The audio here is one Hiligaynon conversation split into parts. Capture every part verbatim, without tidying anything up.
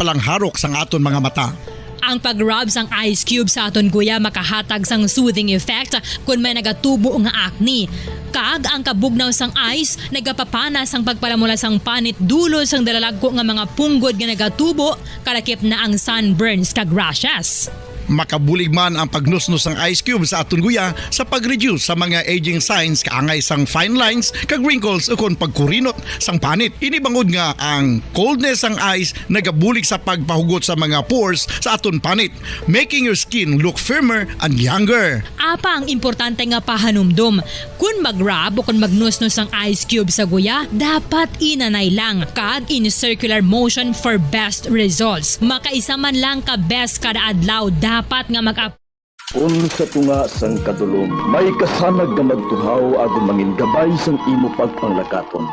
palangharok sang aton mga mata. Ang pag-rub sang ice cube sa aton guya makahatag sang soothing effect kon may nagatubo nga acne. Kag ang kabugnaw sang ice nagapapana sang pagpalamula sang panit dulot sang dalalagko nga mga punggod nga nagatubo, kalakip na ang sunburns kag rashes. Makabulig man ang pagnusnos sang ice cube sa aton guya sa pag-reduce sa mga aging signs, kaangay sang fine lines kag wrinkles, ukon pagkurinot sang panit. Ini bangod nga ang coldness sang ice nagabulig sa pagpahugot sa mga pores sa aton panit, making your skin look firmer and younger. Apang importante nga pahanumdom, kon mag-rub o kon magnusnos ang ice cube sa guya, dapat inanay lang kag in circular motion for best results. Makaisa man lang ka beses kada adlaw, dapat nga mag Kon sa tunga sang kadulom may kasanag nga magtuhaw agod mangin gabay sang imo pagpanglakaton,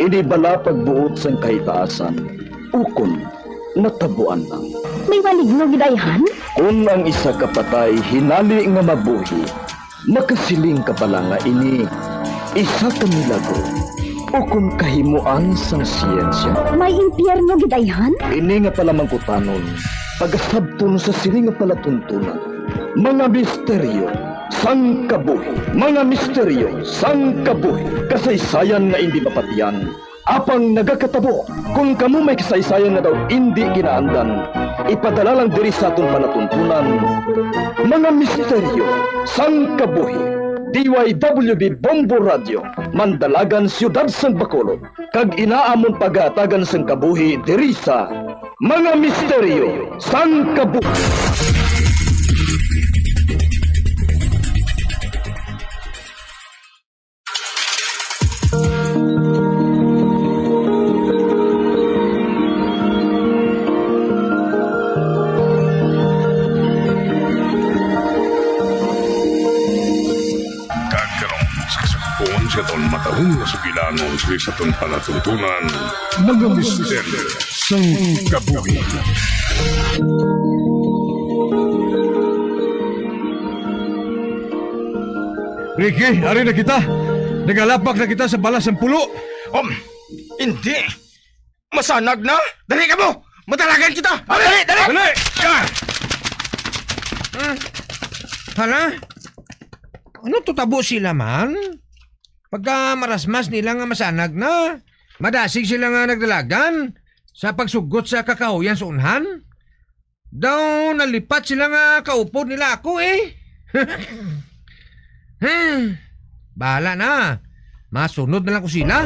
ini bala pagbuot sang kahitaasan, ukon natabuan lang. May maligno gid ayhan? Kon ang isa ka patay hinali nga mabuhi, makasiling ka bala nga ini isa ka milagro ukon kahimoan sang siyensya? May impyerno gid ayhan? Ini nga palamangkutanon, pagasabton sa sini nga palatuntunan. Mga misteryo sang kabuhi. Mga misteryo sang kabuhi. Kasaysayan nga indi mapatian, apang nagakatabo. Kon kamo may kasaysayan nga daw indi ginaandan, ipadala lang diri sa aton palatuntunan. Mga misteryo sang kabuhi. D Y W B Bombo Radio, Mandalagan, Siyudad sang Bacolod, kag ina amon pagahatagan sang kabuhi diri sa Mga Misteryo sang Kabuhi. Kag karon, sa kasugpon sa aton matahom nga sugilanon sa aton palatuntunan, Mga Misteryo sang Kabuhi. Ricky, ari na kita. Nagalapak na kita sa balas sang pulo. Um, hindi. Masanag na? Dali kamo! Madalagan kita! Dali, dali! Dali! Ah! Hmm. Hala? Ano to tabo sila man? Pagka marasmas nila nga masanag na, madasig sila nga nagdalagan sa pagsugot sa kakahuyan sa unhan. Daw nalipat sila nga kaupod nila ako, eh. Hmm. Bahala na. Masunod na lang ko sila.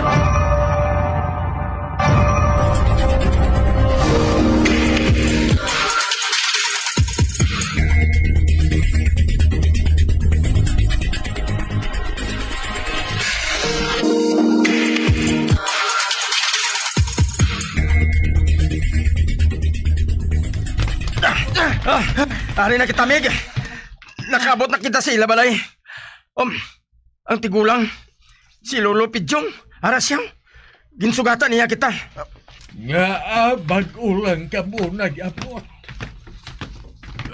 Ah, ari na kita, Mig. Nakaabot na kita sa ila balay. Um, ang tigulang, si Lolo Pidyong, ara siya. Ginsugatan niya kita. Ngaa bag-o lang kamo nag-abot?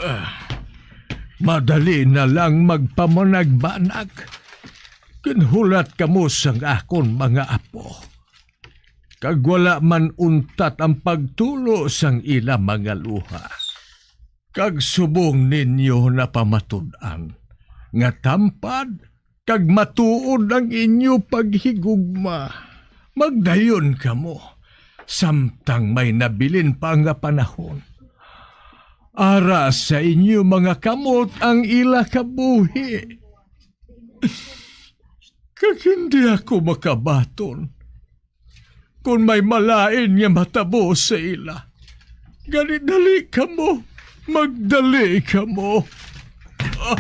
Ah, madali na lang magpamanagbanag. Ginhulat kamo sang akon mga apo, kag wala man untat ang pagtulo sang ila mga luha. Kag subong ninyo napamatud-an nga tampad kag matuod ang inyo paghigugma, magdayon kamo samtang may nabilin pa nga panahon. Ara sa inyo mga kamot ang ila kabuhi. Kag hindi ako makabaton kon may malain nga matabo sa ila. Gani, dali kamo, magdali kamo. Ah.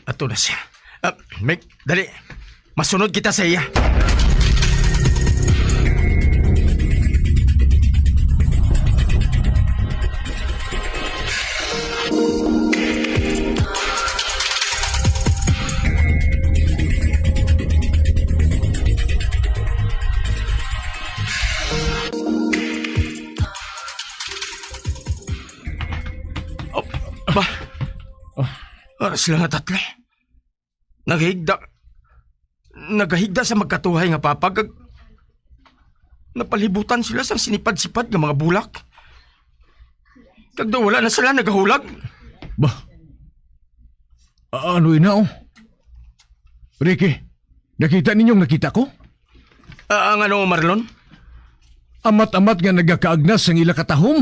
Ato na siya. Ah, Meg, dali. Masunod kita sa iya. Oh, ba? Oh. Ara sila nga tatlo. Nagahigda, nagahigda sa magkatuhay nga papa, kag Napalibutan sila sang sinipad-sipad nga mga bulak. Kag daw wala na sila nagahulag. Ba? A-, ano ina, oh? Ricky, nakita ninyong nakita ko? Ah, ang ano, Marlon? Amat-amat nga nagakaagnas ang ila katahom.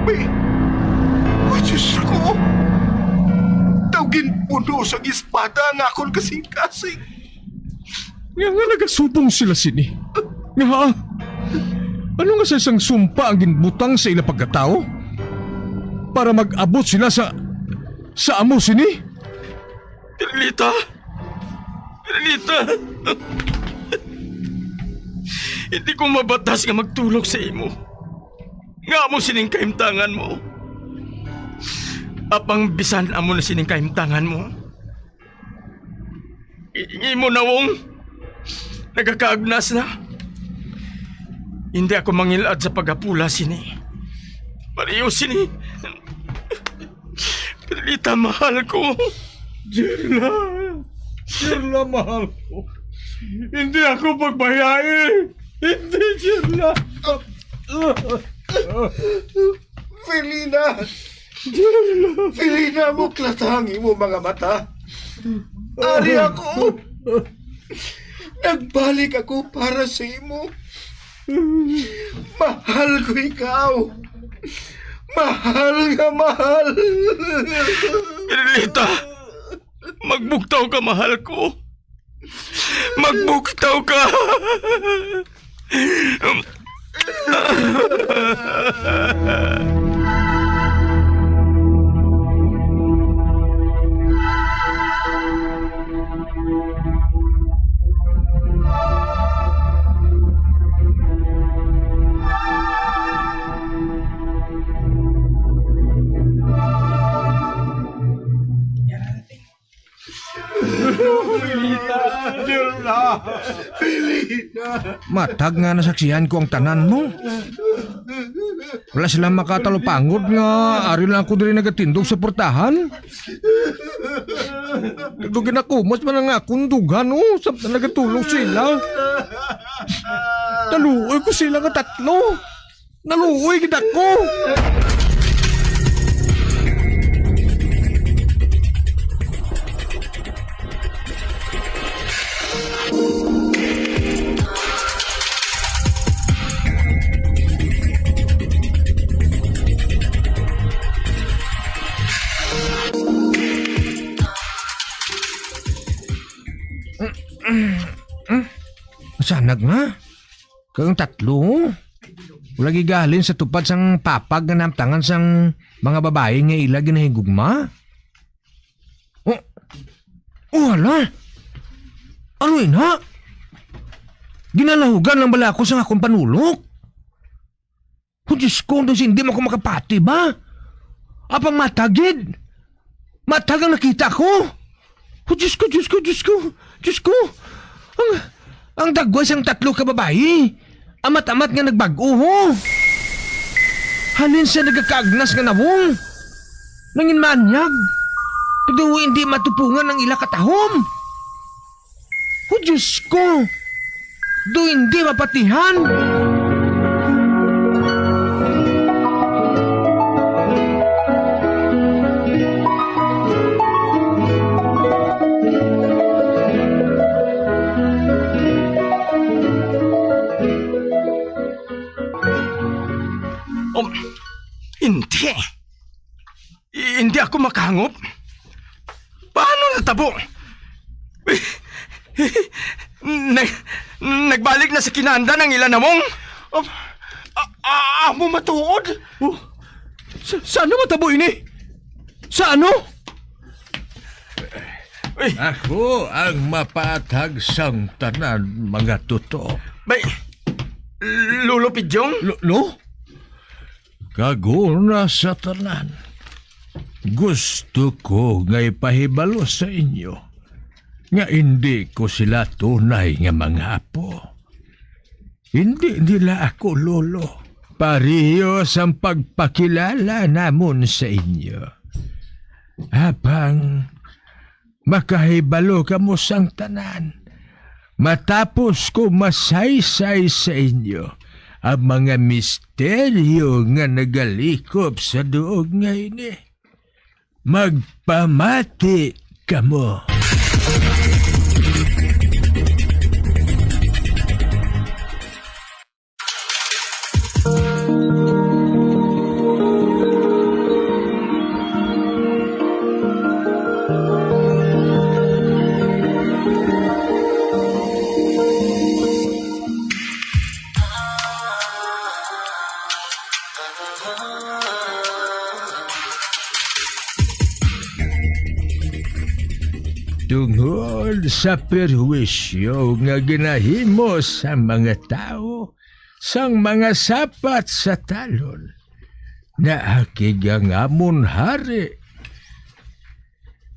May, oh, Diyos ko! Daw ginpuno sang espada ang akon kasing-kasing. Nga, nga nagasubong sila sini. Nga, ha? Ano nga sa isang sumpa ang ginbutang sa ila pagkatao? Para mag-abot sila sa, sa amo sini? Perlita! Perlita! Hindi ko mabatas nga magtulok sa imo. Nga amo sining kahimtangan mo. Apang bisan amo na sining kahimtangan mo, i-, imo nawong nagakaagnas na. Hindi ako mangilad sa pagapula sini. Pareho sini. Perlita, mahal ko. Jerla. Jerla, mahal ko. Hindi ako pagbayai. Hindi, Jerla. Felina. Jerla. Felina, muklata ang imo mga mata. Ari ako. Nagbalik ako para sa imo. Mahal ko ikaw. Mahal nga mahal. Perlita, magbugtaw ka, mahal ko. Magbugtaw ka. Matag nga nasaksihan ko ang tanan mo. Wala sila makatalupangod nga ari lang ako diri nagatindog sa portahan. Pero ginakumos man ang akong dughan, oh, samtang nagatulog sila. Naluoy ko sila nga tatlo. Naluoy gid ako. Masanag na. Kag ang tatlo, wala gigahalin sa tupad sang papag nga nahamtangan sang mga babayi nga ila ginahigugma. Oh, oh, hala! Ano ina? Ginalahugan lang bala ako sang akon panulok? Oh, Diyos ko, daw hindi man ko makapati ba? Apang matagid. Matag ang nakita ko. Oh, Diyos ko, Diyos ko, Diyos ko, Diyos ko. Ang, ang dagway sang tatlo ka babayi. Amat-amat nga nagbag-o, ho. Halin sa nagakaagnas nga nawong. Nanginmanyag. Kag daw hindi matupungan ang ila katahom. Oh, Diyos ko! Do hindi mapatihan! Um, hindi. I-, hindi ako makahangop. Paano natabo? Nag-, nagbalik na sa kinanda ng ilanawong? A-, a-, amo matuod? Oh, sa, sa ano matabo ini? Sa ano? Uy. Ako ang mapatag sang tanan, mga tuto. Bay, Lolo Pidyong? Lo-, lo? Kag una sa tanan, gusto ko nga ipahibalo sa inyo nga indi ko sila tunay nga mga apo. Hindi nila ako lolo. Pareho sang pagpakilala namon sa inyo. Apang makahibalo kamo sang tanan, matapos ko masaysay sa inyo ang mga misteryo nga nagalikop sa duog nga ini. Magpamati kamo. Tungod sa perwisyo nga ginahimo sa mga tawo, sang mga sapat sa talon, naakig ang amon hari.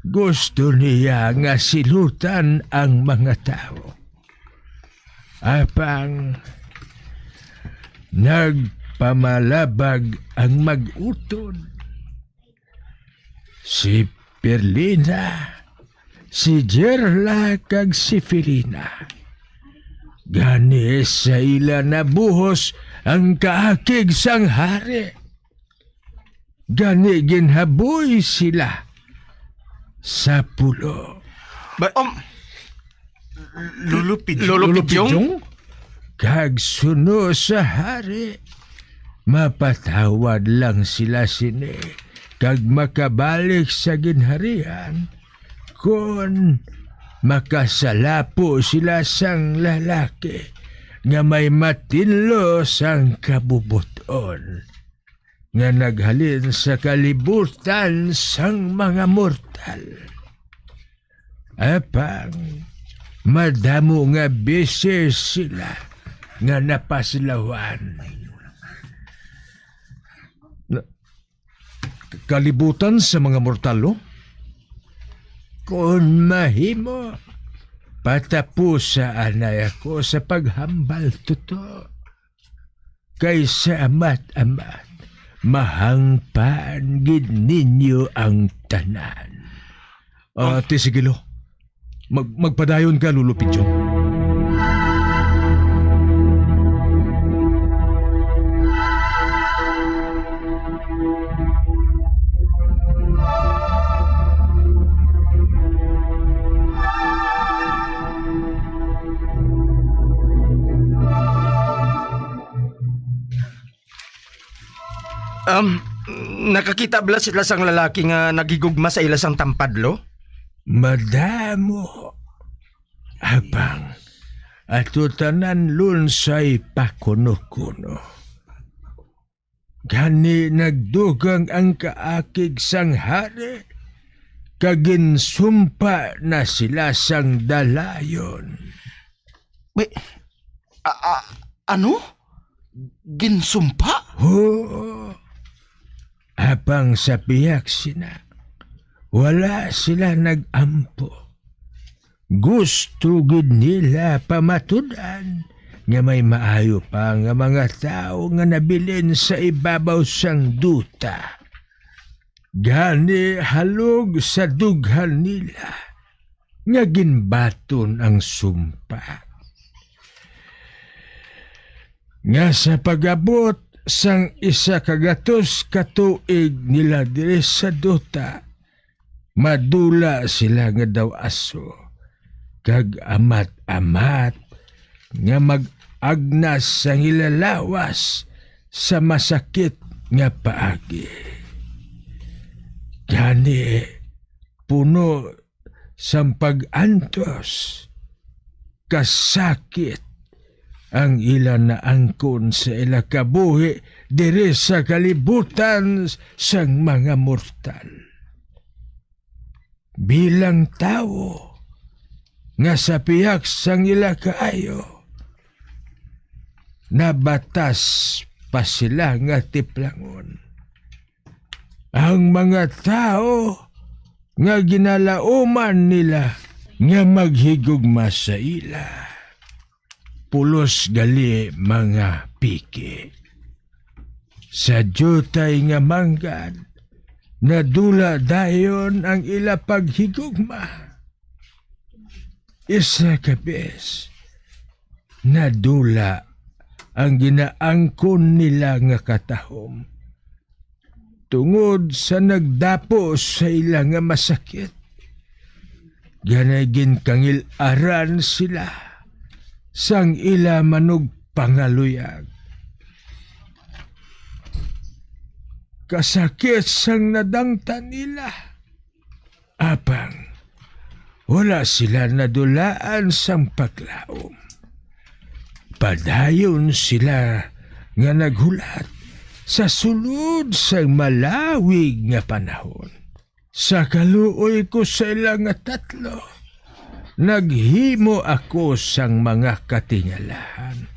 Gusto niya nga silutan ang mga tawo. Apang nagpamalabag ang mag-utod. Si Perlina, si Jerla, kag si Felina. Gani sa ila nabuhos ang kaakig sang hari. Gani ginhaboy sila sa pulo. Ba, um, Lolo Pidjong? Lolo Pidjong? Kag suno sa hari, mapatawad lang sila sini, kag makabalik sa ginharian, kon makasalapo sila sang lalaki nga may matinlo sang kabubot-on, nga naghalin sa kalibutan sang mga mortal. Apang madamo nga beses sila nga napasilawan. Na-, kalibutan sa mga mortal, no? Kon mahimo, patapusa anay ako sa paghambal, Toto. Kay sa amat-amat, mahangpan gid ninyo ang tanan. Ah, ti, sige, lo. Mag-, magpadayon ka, Lolo Pidjong. Um, nakakita bala sila sang lalaki nga naghigugma sa ila sang tampad, lo? Madamo. Apang, ato tanan lunsay pakuno-kuno. Gani nagdugang ang kaakig sang hari, kag ginsumpa na sila sang dalayon. Wait, a-, a-, ano? Ginsumpa? Huo. Apang sa pihak sina, wala sila nag-ampo. Gusto gid nila pamatud-an nga may maayo pa nga mga tawo nga nabilin sa ibabaw sang duta. Gani halog sa dughan nila nga ginbaton ang sumpa. Nga sa pag-abot sang isa ka gatos ka tuig nila diri sa duta, madula sila nga daw aso, kag amat-amat nga mag-agnas sang ila lawas sa masakit nga paagi. Gani, puno sang pag-antos, kasakit ang ila naangkon sa ila kabuhi diri sa kalibutan sang mga mortal. Bilang tawo nga sa pihak sang ila kaayo, nabatas pa sila nga tiplangon ang mga tawo nga ginalauman nila nga maghigugma sa ila. Pulos gali mga piki. Sa diutay nga manggad, nadula dayon ang ila paghigugma. Isa ka bes, nadula ang ginaangkon nila nga katahom, tungod sa nagdapo sa ila nga masakit. Gani ginkangil-aran sila sang ila manugpangaluyag. Kasakit sang nadangtan nila, apang wala sila nadulaan sang paglaom. Padayon sila nga naghulat sa sulod sang malawig nga panahon. Sa kaluoy ko sa ila nga tatlo, naghimo ako sang mga katingalahan,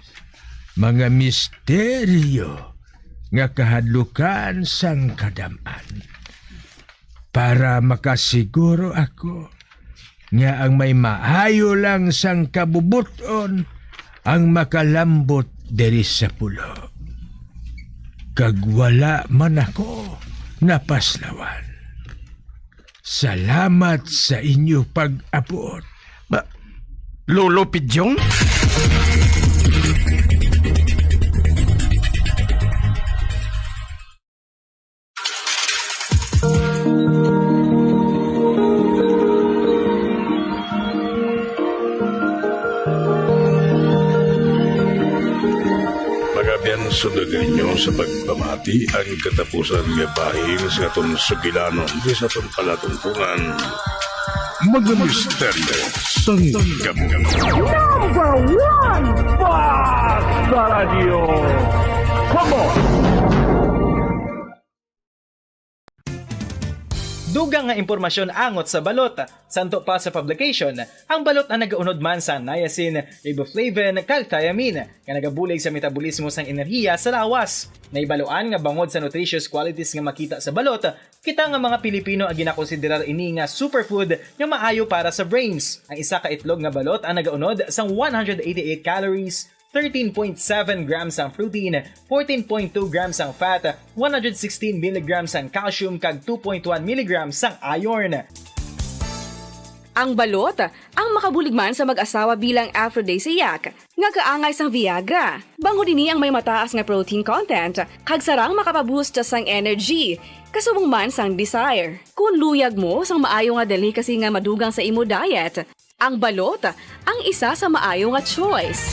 mga misteryo nga kahadlukan sang kadam-an, para makasiguro ako nga ang may maayo lang sang kabubot-on ang makalambot diri sa pulo, kag wala man ako napaslawan. Salamat sa inyo pag-abot. Ba, Lolo Pidyong? Mga abyan, sundon ninyo sa pagpamati ang katapusan nga bahin sa aton sugilanon sa aton palatungkunan. Mga misteryo sang Gamo. Number one, Basta Radio. Come on! Dugang nga impormasyon angot sa balot. Santo pa sa publication, ang balot ang nagaunod man sa niacin, riboflavin, kag thiamine, nga nagabulig sa metabolismo sang enerhiya sa lawas. Nahibaluan nga bangod sa nutritious qualities nga makita sa balot, kita nga mga Pilipino ang ginakonsiderar ini nga superfood nga maayo para sa brains. Ang isa ka itlog nga balot ang nagaunod sang one hundred eighty-eight calories, thirteen point seven grams ang protein, fourteen point two grams ang fat, one hundred sixteen milligrams ang calcium, kag two point one milligrams ang iron. Ang balot ang makabulig man sa mag-asawa bilang aphrodisiac nga kaangay sang Viagra. Bangod ini ang may mataas nga protein content, kag sarang makapaboost sang energy, kasubong man sang desire. Kung luyag mo sang maayo nga delicacy nga madugang sa imo diet, ang balot ang isa sa maayo nga choice.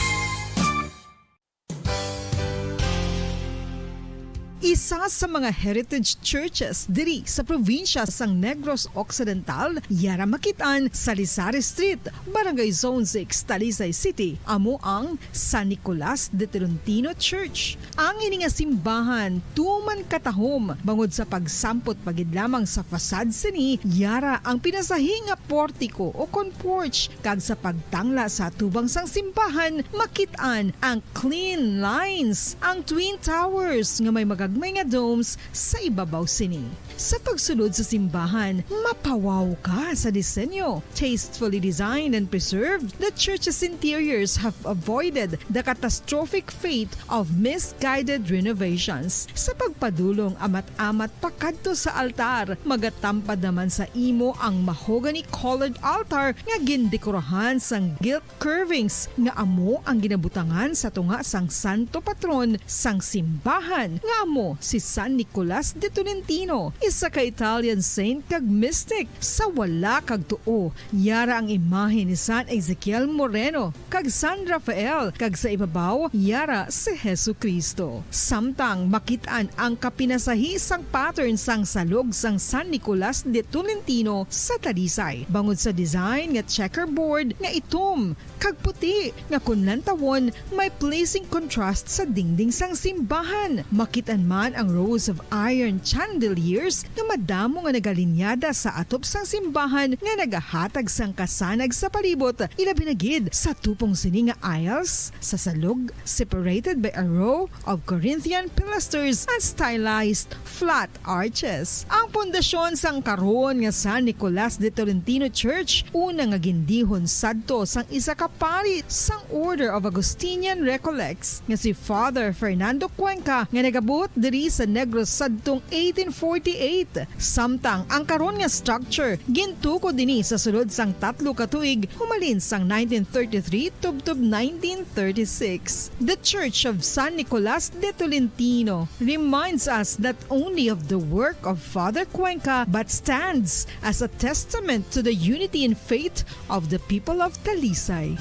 Isa sa mga heritage churches diri sa probinsya sang Negros Occidental, yara makit-an sa Lisari Street, Barangay Zone six, Talisay City, amo ang San Nicolas de Tolentino Church. Ang ini nga simbahan tuman katahom bangod sa pagsampot pa gid lamang sa facade sini, yara ang pinasahi nga portiko o kon porch, kag sa pagtangla sa atubang sang simbahan, makit-an ang clean lines, ang twin towers nga may magagmay nga domes sa ibabaw sini. Sa pagsulod sa simbahan, mapawaw ka sa disenyo. Tastefully designed and preserved, the church's interiors have avoided the catastrophic fate of misguided renovations. Sa pagpadulong amat-amat pakadto sa altar, magatampad naman sa imo ang mahogany-colored altar nga gindekorahan sang gilt curvings nga amo ang ginabutangan sa tunga sang santo patron sang simbahan, nga amo si San Nicolas de Tolentino, isa ka Italian saint kag mystic. Sa wala kag tuo, yara ang imahe ni San Ezekiel Moreno kag San Rafael, kag sa ibabaw, yara si Jesu-Cristo. Samtang makit-an ang kapinasahi sang pattern sang salog sang San Nicolas de Tolentino sa Talisay, bangod sa design nga checkerboard nga itom kag puti, nga kon lantawon, may pleasing contrast sa dingding sang simbahan. Makit-an man ang rows of iron chandeliers nga madamo nga nagalinyada sa atop sang simbahan nga nagahatag sang kasanag sa palibot, ilabi na gid sa tupong sini nga aisles sa salog, separated by a row of Corinthian pilasters and stylized flat arches. Ang pundasyon sang karon nga San Nicolas de Tolentino Church, una nga gindihon sadto sang isa ka pari sang Order of Augustinian Recollects nga si Father Fernando Cuenca, nga nagabot diri sa Negros sadtong eighteen forty-eight, samtang ang karon nga structure gintukod ini sa sulod sang tatlo ka tuig, humalin sang nineteen thirty-three tubtob nineteen thirty-six. The Church of San Nicolas de Tolentino reminds us not only of the work of Father Cuenca but stands as a testament to the unity in faith of the people of Talisay.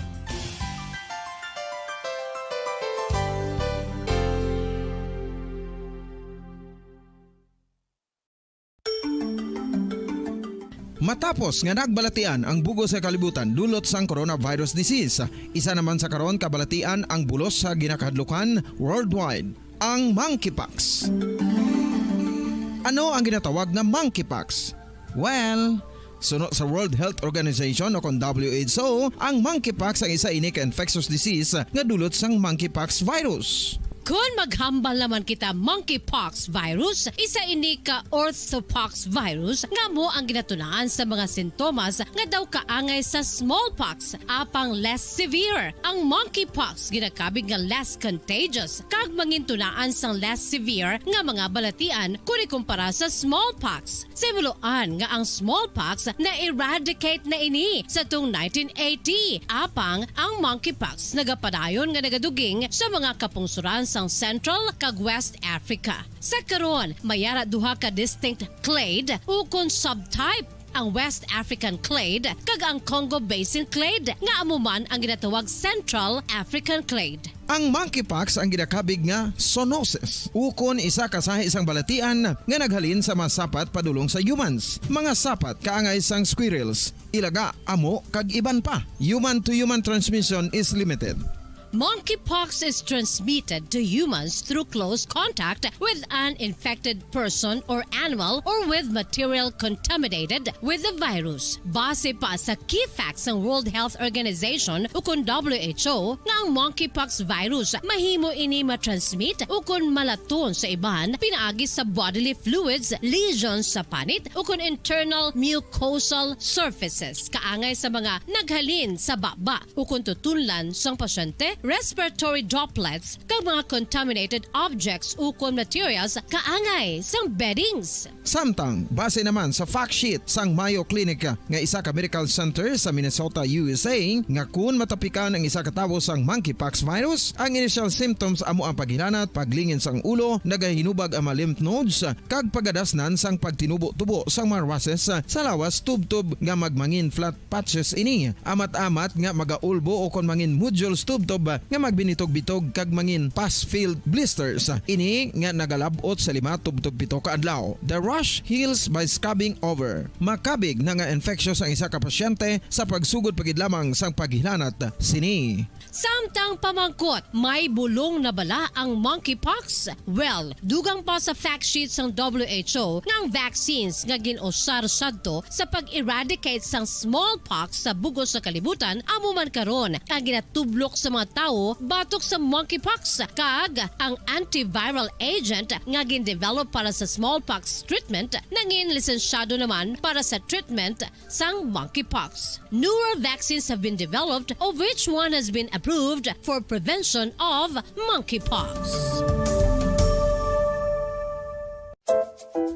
Matapos nga nagbalatian ang bug-os nga kalibutan dulot sang coronavirus disease, isa naman sa karon kabalatian ang bulos sa ginakahadlukan worldwide, ang monkeypox. Ano ang ginatawag nga monkeypox? Well, suno sa World Health Organization o kon W H O, ang monkeypox ang isa ini ka infectious disease nga dulot sang monkeypox virus. Kon maghambal naman kita monkeypox virus, isa ini ka orthopox virus nga amo ang ginatunaan sa mga sintomas nga daw kaangay sa smallpox, apang less severe. Ang monkeypox ginakabig nga less contagious kag mangintunaan sang less severe nga mga balatian kon ikumpara sa smallpox. Sa himuloan nga ang smallpox na-eradicate na ini sa tung nineteen eighty, apang ang monkeypox nagapadayon nga nagaduging sa mga kapungsoran sang Central kag West Africa. Sa karon, may ara duha ka distinct clade ukon subtype, ang West African clade kag ang Congo Basin clade, nga amo man ang ginatawag Central African clade. Ang monkeypox ang ginakabig nga zoonosis, ukon isa ka sahi sang balatian nga naghalin sa mga sapat padulong sa humans. Mga sapat kaangay sang squirrels, ilaga, amo, kag iban pa. Human to human transmission is limited. Monkeypox is transmitted to humans through close contact with an infected person or animal or with material contaminated with the virus. Base pa sa key facts sang World Health Organization ukon W H O nga ang monkeypox virus mahimo ini matransmit ukon malaton sa iban pinaagi sa bodily fluids, lesions sa panit ukon internal mucosal surfaces kaangay sa mga naghalin sa baba ukon tutunlan sang pasyente, respiratory droplets, kag mga contaminated objects ukon materials kaangay sang beddings. Samtang, base naman sa fact sheet sang Mayo Clinic nga isa ka medical center sa Minnesota, U S A, nga kun matapikan ang isa ka tawo sang monkeypox virus, ang initial symptoms amo ang paghilanat, paglingin sang ulo, nagahinubag ang mga lymph nodes, kag pagadasnan sang pagtinubo-tubo sang mga rushes sa lawas tubtob nga magmangin flat patches ini, amat-amat nga magaulbo ukon mangin nodules tubtob nga magbinitog-bitog kag mangin pus-filled blisters. Ini nga nagalab-ot sa lima tubtob pito ka adlaw. The rash heals by scabbing over. Makabig na nga infectious ang isa ka pasyente sa pagsugod pa gid lamang sang paghilanat sini. Samtang pamangkot, may bulong na bala ang monkeypox? Well, dugang pa sa fact sheet sang W H O nga ang vaccines nga gin-usar sadto sa pag-eradicate sang smallpox sa bug-os nga kalibutan amo man karon ang ginatublok sa mga tawo batok sa monkeypox, kag ang antiviral agent nga gin-develop para sa smallpox treatment nangin lisensyado naman para sa treatment sang monkeypox. Newer vaccines have been developed, of which one has been approved for prevention of monkeypox.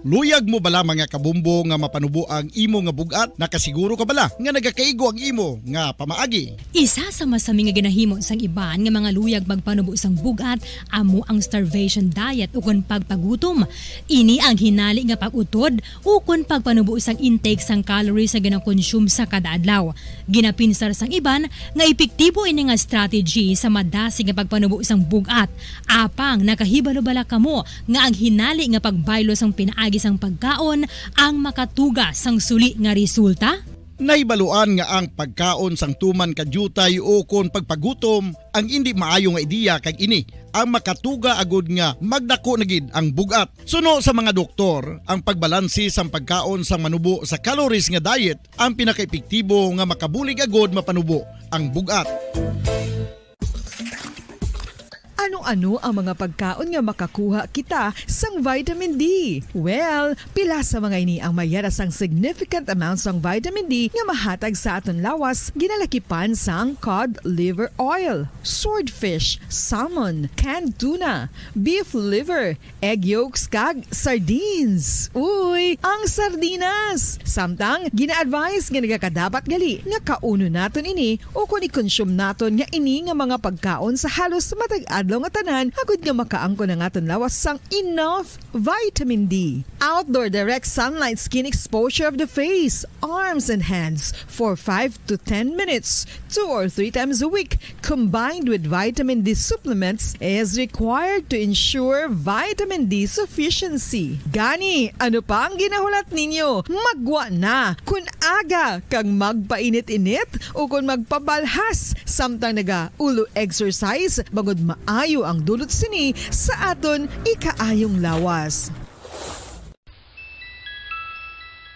Luyag mo bala, mga kabombo, nga mapanubo ang imo nga bug-at? Nakasiguro ka bala nga nagakaigo ang imo nga pamaagi? Isa sa masami nga ginahimo sang iban nga mga luyag magpanubo sang bug-at amo ang starvation diet ukon pagpagutom. Ini ang hinali nga pag-utod ukon pagpanubo sang intake sang calories nga ginakonsume sa kada adlaw. Ginapinsar sang iban nga epektibo ini nga strategy sa madasig nga pagpanubo sang bug-at. Apang nakahibalo bala kamo nga ang hinali nga pagbaylo sang pinaagi sang pagkaon ang makatuga sang suli nga resulta? Nahibaluan nga ang pagkaon sang tuman ka diutay ukon pagpagutom ang indi maayo nga ideya, kag ini ang makatuga agud nga magdako na gid ang bug-at. Suno sa mga doktor, ang pagbalanse sang pagkaon sang manubo sa calories nga diet ang pinakaepektibo nga makabulig agud mapanubo ang bug-at. Ano ang mga pagkaon nga makakuha kita sang vitamin D? Well, pila sa mga ini ang mayara sang significant amount sang vitamin D nga mahatag sa aton lawas, ginalakipan sang cod liver oil, swordfish, salmon, canned tuna, beef liver, egg yolks, kag sardines. Uy, ang sardinas! Samtang, gina-advise nga nagakadapat gali nga kaunon naton ini o kon i-consume naton nga ini nga mga pagkaon sa halos matag adlaw nga tanan, agud nga makaangkon ang aton lawas sang enough vitamin D. Outdoor direct sunlight skin exposure of the face, arms, and hands for five to ten minutes, two or three times a week, combined with vitamin D supplements, is required to ensure vitamin D sufficiency. Gani, ano pa ang ginahulat ninyo? Maggwa na! Kun aga kag magpainit-init o kon magpabalhas samtang naga-ulo exercise, bangod maayo ang dulot sini sa aton ikaayong lawas.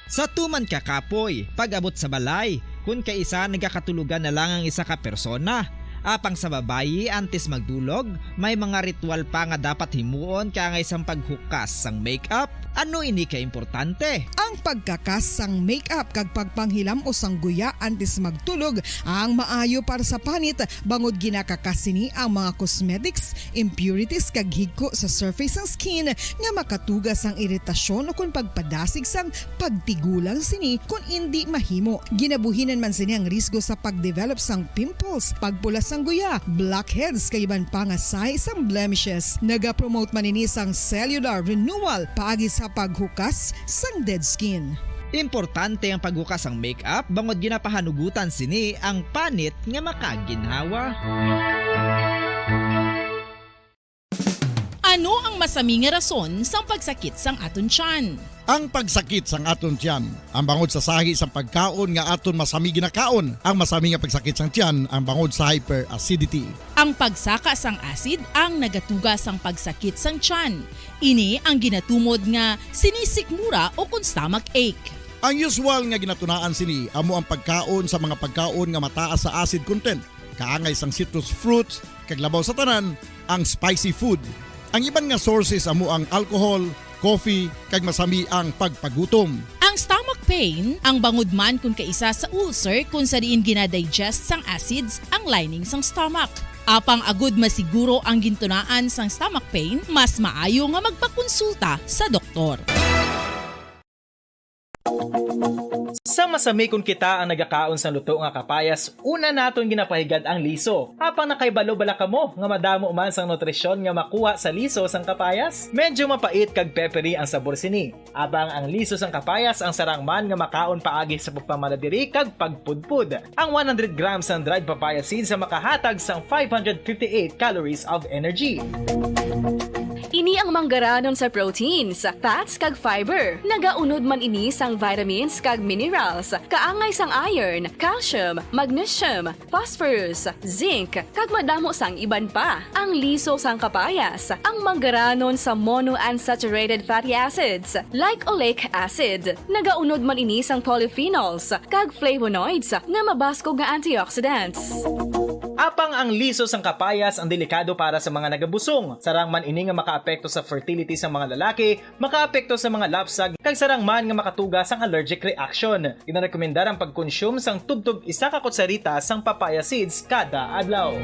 Sa tuman ka kapoy, pag-abot sa balay, kun kaisa nagakatulogan na lang ang isa ka persona. Apang sa babayi, antes magdulog, may mga ritual pa nga dapat himuon kaangay sang paghukas sang makeup. Ano ini ka importante? Ang pagkakas sang makeup kag pagpanghilam-os sang guya antes magtulog ang maayo para sa panit, bangod ginakakas sini ang mga cosmetics, impurities kag higko sa surface sang skin nga makatuga sang iritasyon ukon pagpadasig sang pagtigulang sini kon indi mahimo. Ginabuhinan man sini ang risgo sa pagdevelop sang pimples, pagpula sang guya, blackheads kag iban pa nga sahi sang blemishes. Nagapromote man ini sang cellular renewal paagi sa paghukas sang dead skin. Importante ang paghukas sang makeup bangod ginapahanugutan sini ang panit nga makaginhawa. Ano ang masami nga rason sang pagsakit sang aton tiyan? Ang pagsakit sang aton tiyan ang bangod sa sahi sang pagkaon nga aton masami ginakaon. Ang masami nga pagsakit sang tiyan ang bangod sa hyperacidity. Ang pagsaka sang acid ang nagatuga sang pagsakit sang tiyan. Ini ang ginatumod nga sinisikmura ukon stomach ache. Ang usual nga ginatunaan sini amo ang pagkaon sa mga pagkaon nga mataas sa acid content, kaangay sang citrus fruits, kag labaw sa tanan, ang spicy food. Ang iban nga sources amo ang alcohol, coffee, kag masami ang pagpagutom. Ang stomach pain ang bangod man kon kaisa sa ulcer kon sa diin gina-digest sang acids ang lining sang stomach. Apang agud masiguro ang gintunaan sang stomach pain, mas maayo nga magpakonsulta sa doktor. Sa masami kon kita ang nagakaon sang luto nga kapayas, una naton ginapahigad ang liso. Apang nakahibalo bala kamo nga madamo man sang nutrisyon nga makuha sa liso sang kapayas? Medyo mapait kag peppery ang sabor sini. Apang ang liso sang kapayas ang sarang man nga makaon paagi sa pagpamala diri kag pagpudpod. Ang one hundred grams sang dried papaya seeds ang makahatag sang five hundred fifty-eight calories of energy. Ini ang manggaranon sa proteins, fats kag fiber. Nagaunod man ini sang vitamins kag minerals, kaangay sang iron, calcium, magnesium, phosphorus, zinc, kag madamo sang iban pa. Ang liso sang kapayas, ang manggaranon sa monounsaturated fatty acids, like oleic acid. Nagaunod man ini sang polyphenols kag flavonoids nga mabaskog nga antioxidants. Apang ang liso sang kapayas ang delikado para sa mga nagabusong. Sarang man ini nga makaapekto sa fertility sang mga lalaki, makaapekto sa mga lapsag, kag sarang man nga makatuga sang allergic reaction. Ginarekomendar ang pagkonsume sang tubtob isa ka kutsarita sang papaya seeds kada adlaw.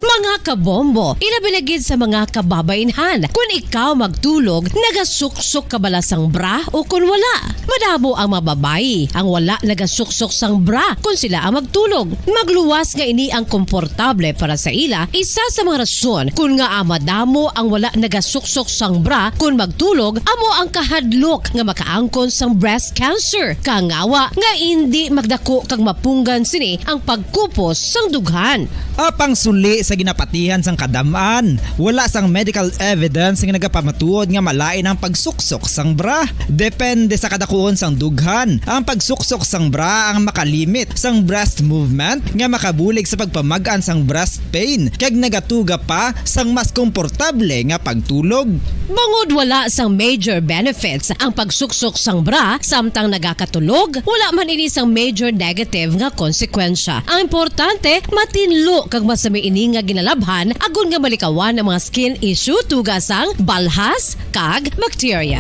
Mga kabombo, ilabi na gid sa mga kababaynhan. Kun ikaw magtulog, nagasuksok ka bala sang bra o kun wala? Madamo ang mga babayi ang wala nagasuksok sang bra kun sila ang magtulog. Magluwas nga ini ang komportable para sa ila, isa sa mga rason kun ngaa madamo ang wala nagasuksok sang bra kun magtulog amo ang kahadlok nga makaangkon sang breast cancer. Kangawa nga indi magdako kag mapunggan sini ang pagkupos sang dughan. Apang suli sa ginapatihan sang kadam-an, wala sang medical evidence nga nagapamatuod nga malain ang pagsuksok sang bra. Depende sa kadakuon sang dughan, ang pagsuksok sang bra ang makalimit sang breast movement nga makabulig sa pagpamag-an sang breast pain kag nagatuga pa sang mas komportable nga pagtulog. Bangod wala sang major benefits ang pagsuksok sang bra samtang nagakatulog, wala man ini sang major negative nga konsekwensya. Ang importante, matinlo kag masami ini nga ginalabhan agod nga malikawan ang mga skin issue tungod sang balhas kag bakterya.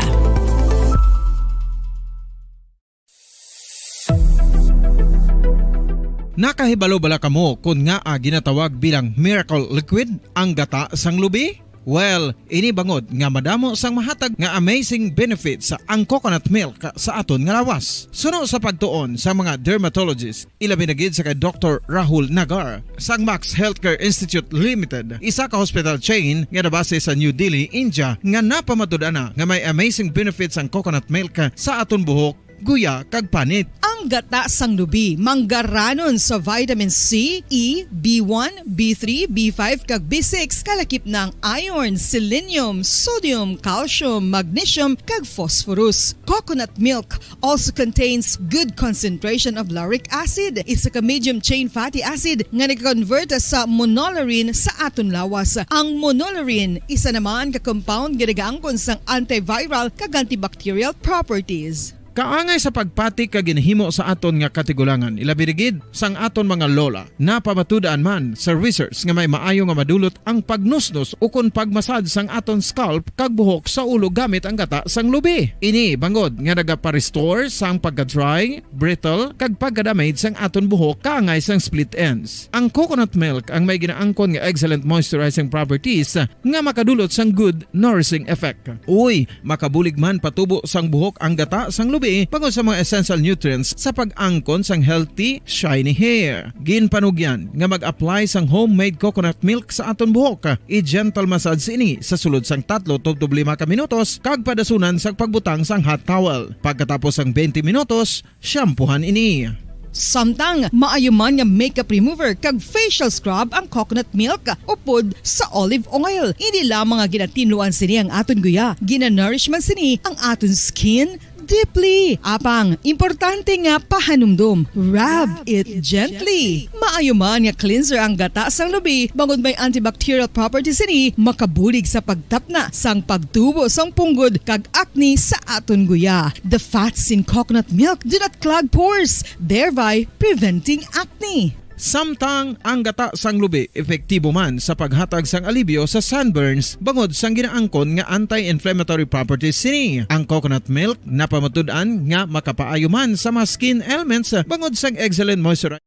Nakahibalo bala kamo kon ngaa ginatawag bilang miracle liquid ang gata sang lubi? Well, ini bangod nga madamo sang mahatag nga amazing benefits ang coconut milk sa aton nga lawas. Suno sa pagtuon sa mga dermatologist, ilabi na gid sa kay Doktor Rahul Nagar sang Max Healthcare Institute Limited, isa ka hospital chain nga nabase sa New Delhi, India, nga napamatud-an na nga may amazing benefits ang coconut milk sa aton buhok, guya, kag panit. Ang gata sang lubi manggaranon sa vitamin C, E, B one, B three, B five, kag B six, kalakip na ang iron, selenium, sodium, calcium, magnesium, kag phosphorus. Coconut milk also contains good concentration of lauric acid, isa ka medium chain fatty acid nga nagakonvert sa monolaurin sa aton lawas. Ang monolaurin, isa naman ka compound nga nagaangkon sang antiviral kag antibacterial properties. Kaangay sa pagpati kag ginhimo sa aton nga katigulangan, ilabi na gid sang aton mga lola. Napamatud-an man sa research nga may maayo nga madulot ang pagnusnos ukon pagmasad sang aton scalp kag buhok sa ulo gamit ang gata sang lubi. Ini bangod nga nagapa-restore sang pagka-dry, brittle, kag pagka-damage sang aton buhok kaangay sang split ends. Ang coconut milk ang may ginaangkon nga excellent moisturizing properties nga makadulot sang good nourishing effect. Uy, makabulig man patubo sang buhok ang gata sang lubi bangod sa mga essential nutrients sa pag-angkon sang healthy, shiny hair. Ginpanugyan nga mag-apply sang homemade coconut milk sa aton buhok. I-gentle massage ini sa sulod sang tatlo tubtob lima ka minutos kag padasunan sang pagbutang sang hot towel. Pagkatapos sang twenty minutos, shampoohan ini. Samtang maayo man nga makeup remover kag facial scrub ang coconut milk upod sa olive oil. Hindi lamang nga ginatinluan sini ang aton guya, ginanourish man sini ang aton skin deeply. Apang, importante nga pahanumdom, rub it gently. Maayo man nga cleanser ang gata sang lubi, bangod may antibacterial properties sini, makabulig sa pagtapna sang pagtubo sang punggod kag acne sa aton guya. The fats in coconut milk do not clog pores, thereby preventing acne. Samtang ang gata sang lubi epektibo man sa paghatag sang alibyo sa sunburns bangod sang ginaangkon nga anti-inflammatory properties sini. Ang coconut milk napamatud-an nga makapaayo man sa mga skin ailments bangod sang excellent moisturizer.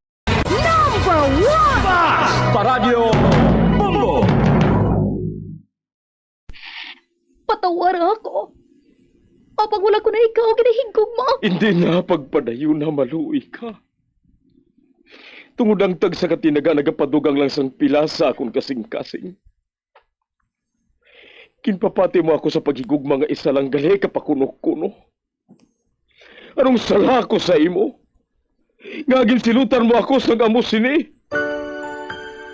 Number one! Basta Radyo Bombo! Patawara ako. Apang wala ko na ikaw ginahigugma. Hindi na pagpadayon na maluoy ka. Tungod ang tagsa ka tinaga nagapadugang lang sang pila sa akon kasing-kasing. Ginpapati mo ako sa paghigugma nga isa lang gali ka pakuno-kuno. Anong sala ko sa imo? Nga ginsilutan mo ako sang amo sini?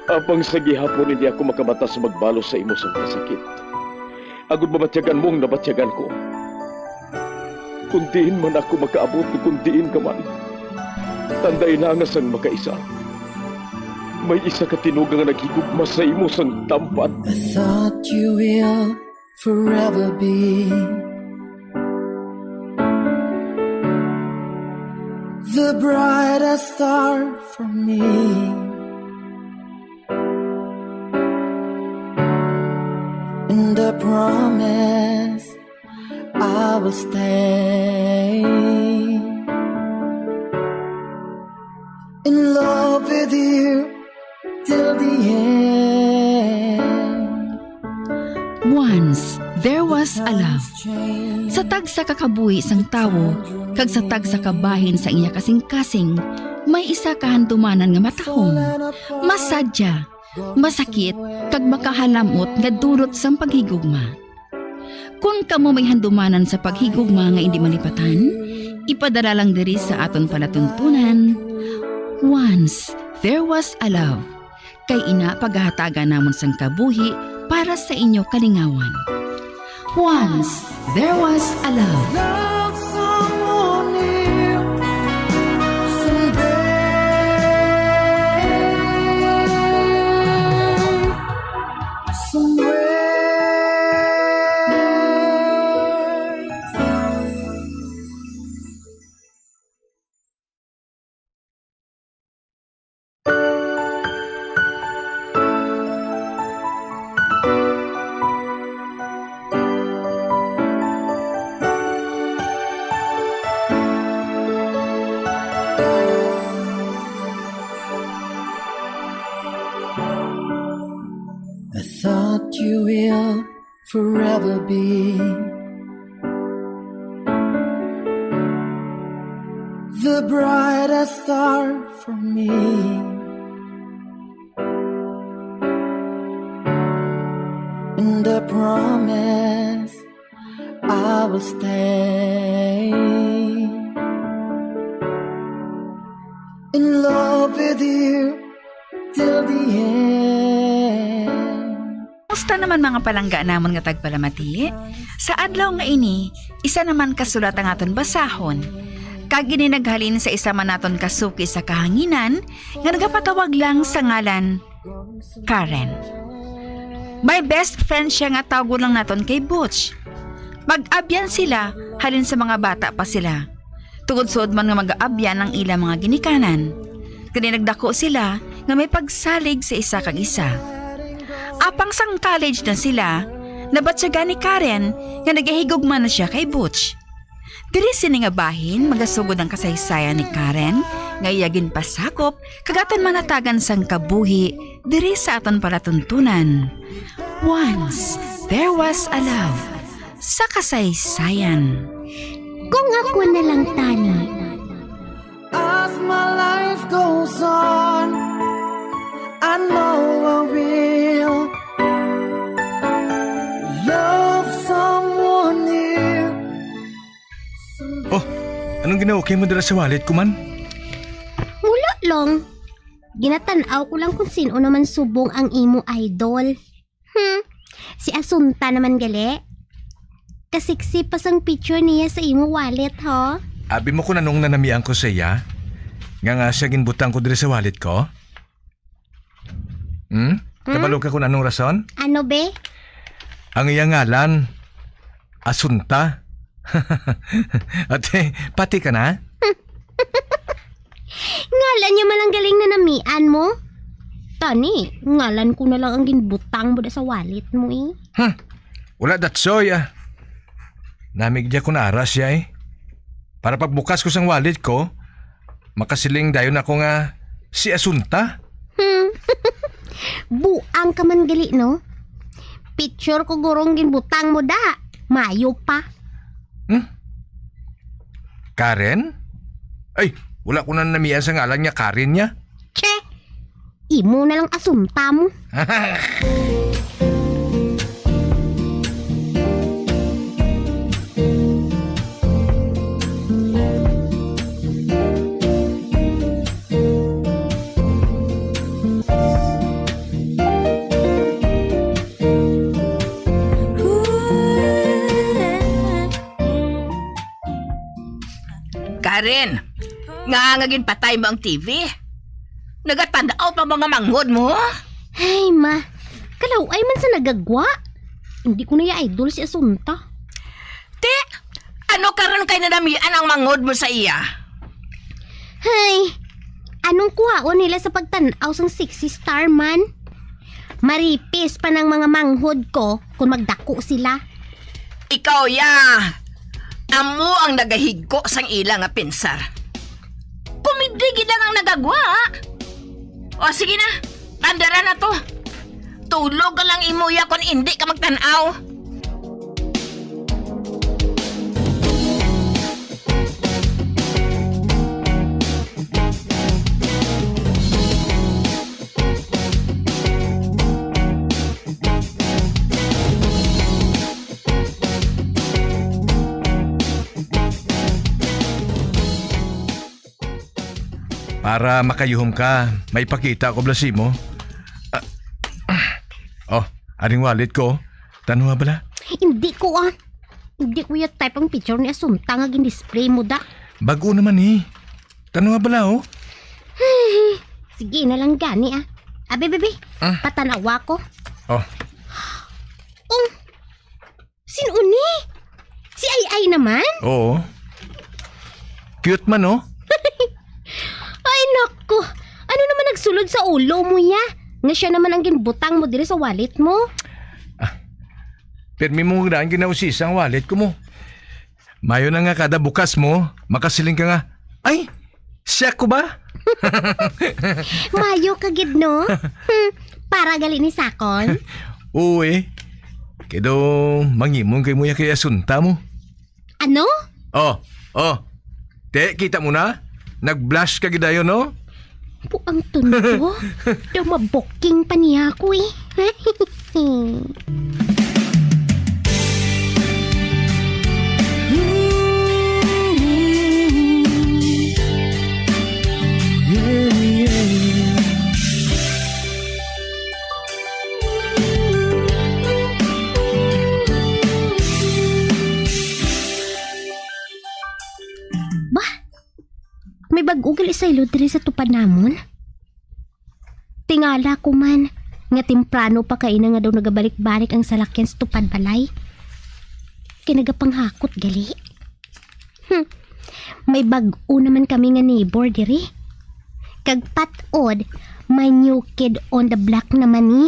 Apang sa gihapon hindi ako makabatas magbalos sa imo sang kasakit. Agud mabatyagan mo ang nabatyagan ko. Kung diin man ako makaabot, kung diin ka man, tanday na nga sang makaisa. May isa ka tinuga nga naghigugma sa imo sang tampan. I thought you will forever be the brightest star for me. And I promise I will stay in love with you till the end. Once, there was a love. Sa tagsa ka kabuhi sang tawo, kag sa tagsa ka bahin sang iya kasing-kasing, may isa ka handumanan nga matahom, masadya, masakit, kag makahalam-ot nga dulot sang paghigugma. Kon kamo may handumanan sa paghigugma nga indi malipatan, ipadala lang diri sa aton palatuntunan, Once There Was a Love. Kay ina pagahatagan namon sang kabuhi para sa inyo kalingawan. Once There Was a Love. Love someone new someday, somewhere. Thought you will forever be the brightest star for me. And I promise I will stay in love with you till the end. Kumusta naman, mga palangga namon nga tagpalamati? Sa adlaw nga ini, isa naman ka sulat ang aton basahon. Kag ini naghalin sa isa man naton kasuki sa kahanginan nga nagapatawag lang sa ngalan Karen. May best friend siya nga tawgon lang naton kay Butch. Mag-abyan sila halin sa mga bata pa sila. Tungod suod man nga mag-aabyan ang ilang mga ginikanan, kani nagdako sila nga may pagsalig sa isa kag isa. Apang sang college na sila, nabatyagan ni Karen nga nagahigugma na siya kay Butch. Diri sini nga bahin magasugod ang kasaysayan ni Karen nga iya ginpasakop kag aton manatagan sang kabuhi diri sa aton palatuntunan. Once there was a love sa kasaysayan. Kung ako na lang tani. As my life goes on, I know I will love someone new. Oh, anong ginaukay mo dira sa wallet ko man? Wala lang. Ginatan-aw ko lang kung sino naman subong ang imo idol. Hmm, si Asunta naman gali. Kasiksi pa sang picture niya sa imo wallet, ho? Abi mo kung anong nanamian ko sa iya? Nga nga siya ginbutang ko diri sa wallet ko? Hmm? Hmm? Kabalo ka kung anong rason? Ano, be? Ang iya ngalan, Asunta. Ate, pati ka na? Ngalan niya man lang galing na namian mo. Tani, ngalan ko na lang ang ginbutang mo da sa wallet mo, eh. Hmm. Wala, Datsoy, ah. Namigdi ako na ara siya, eh. Para pagbukas ko sang wallet ko, makasiling dayon ako nga si Asunta. Hmm. Buang ka man gali, no? Picture ko gurong ginbutang mo da. Mayo pa. Hmm? Karen? Ay, wala ko na namian sa ngalan niya, Karen niya. Che! Imo na lang Asunta mo. Karen, nga nga ginpatay mo ang T V? Nagatan-aw pa mga manghod mo? Ay, ma. Kalaw-ay man sa nagagwa. Hindi ko na ya idol si Asunta. Ti, ano karon kay nanamian ang manghod mo sa iya? Hay, anong kuhaon nila sa pagtan-aw sang sexy star man? Maripis pa nang mga manghod ko kung magdako sila. Ikaw, ya, amo ang nagahigko sang ila nga pinsar. Kumidi gid lang ang nagagwa. O, sige na, tandara na to. Tulog ka lang imo, ya, kung indi ka magtan-aw. Para makayuhom ka, may pakita ko bala sa imo. Ah, ah. Oh, aring wallet ko. Tanwa bala. Hindi ko, ah. Hindi ko ya type ang picture ni Asunta nga gin-display mo da. Bago naman, eh. Tanwa bala, oh. Sige na lang gani, ah. Abi, bibi. Ah. Patanawa ko. Oh. Oh. Sin-o ni? Si Ay Ay naman? Oo. Cute man, oh. Ay, nako. Ano naman nagsulod sa ulo mo, ya? Nga siya naman ang ginbutang mo diri sa wallet mo? Ah, pirmi mo nga daan ginausisa ang wallet ko mo. Mayo na nga kada bukas mo, makasiling ka nga, "Ay, siya ko ba?" Mayo ka gid, no? Hmm, para gali ni sakon. Oo, eh. Kay daw mangimon kay mo ya kay asunta mo. Ano? Oh, oh. Te, kita mo na? Nag-blush ka gid dayon, no? Buang tunto. Daw mabuking pa niya ako, eh. Bah, may bag-o gali saylo diri sa tupad namon. Tingala ko man nga temprano pa kaina nga daw nagabalik-balik ang salakyan sa tupad balay. Kay nagapanghakot gali. Hmm. May bag-o naman kami nga neighbor diri. Kag pat-od, may new kid on the block naman ni.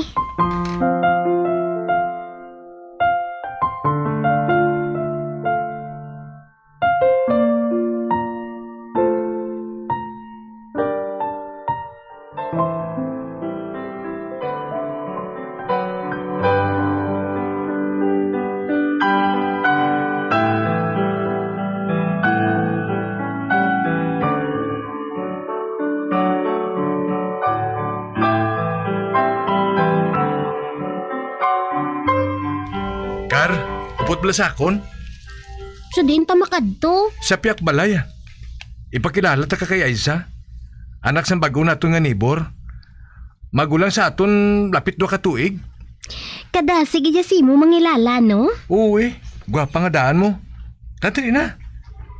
Kar, upod bala sa akon? Sa diin ta makadto? Sa piyak balay, ah. Ipakilala ta ka kay Aiza, anak sang bag-o naton nga neighbor. Magulang sa aton lapit dua ka tuig. Kadasig gid ya sa imo mangilala, no? Oo, eh. Gwapa nga daan mo. Kadali na.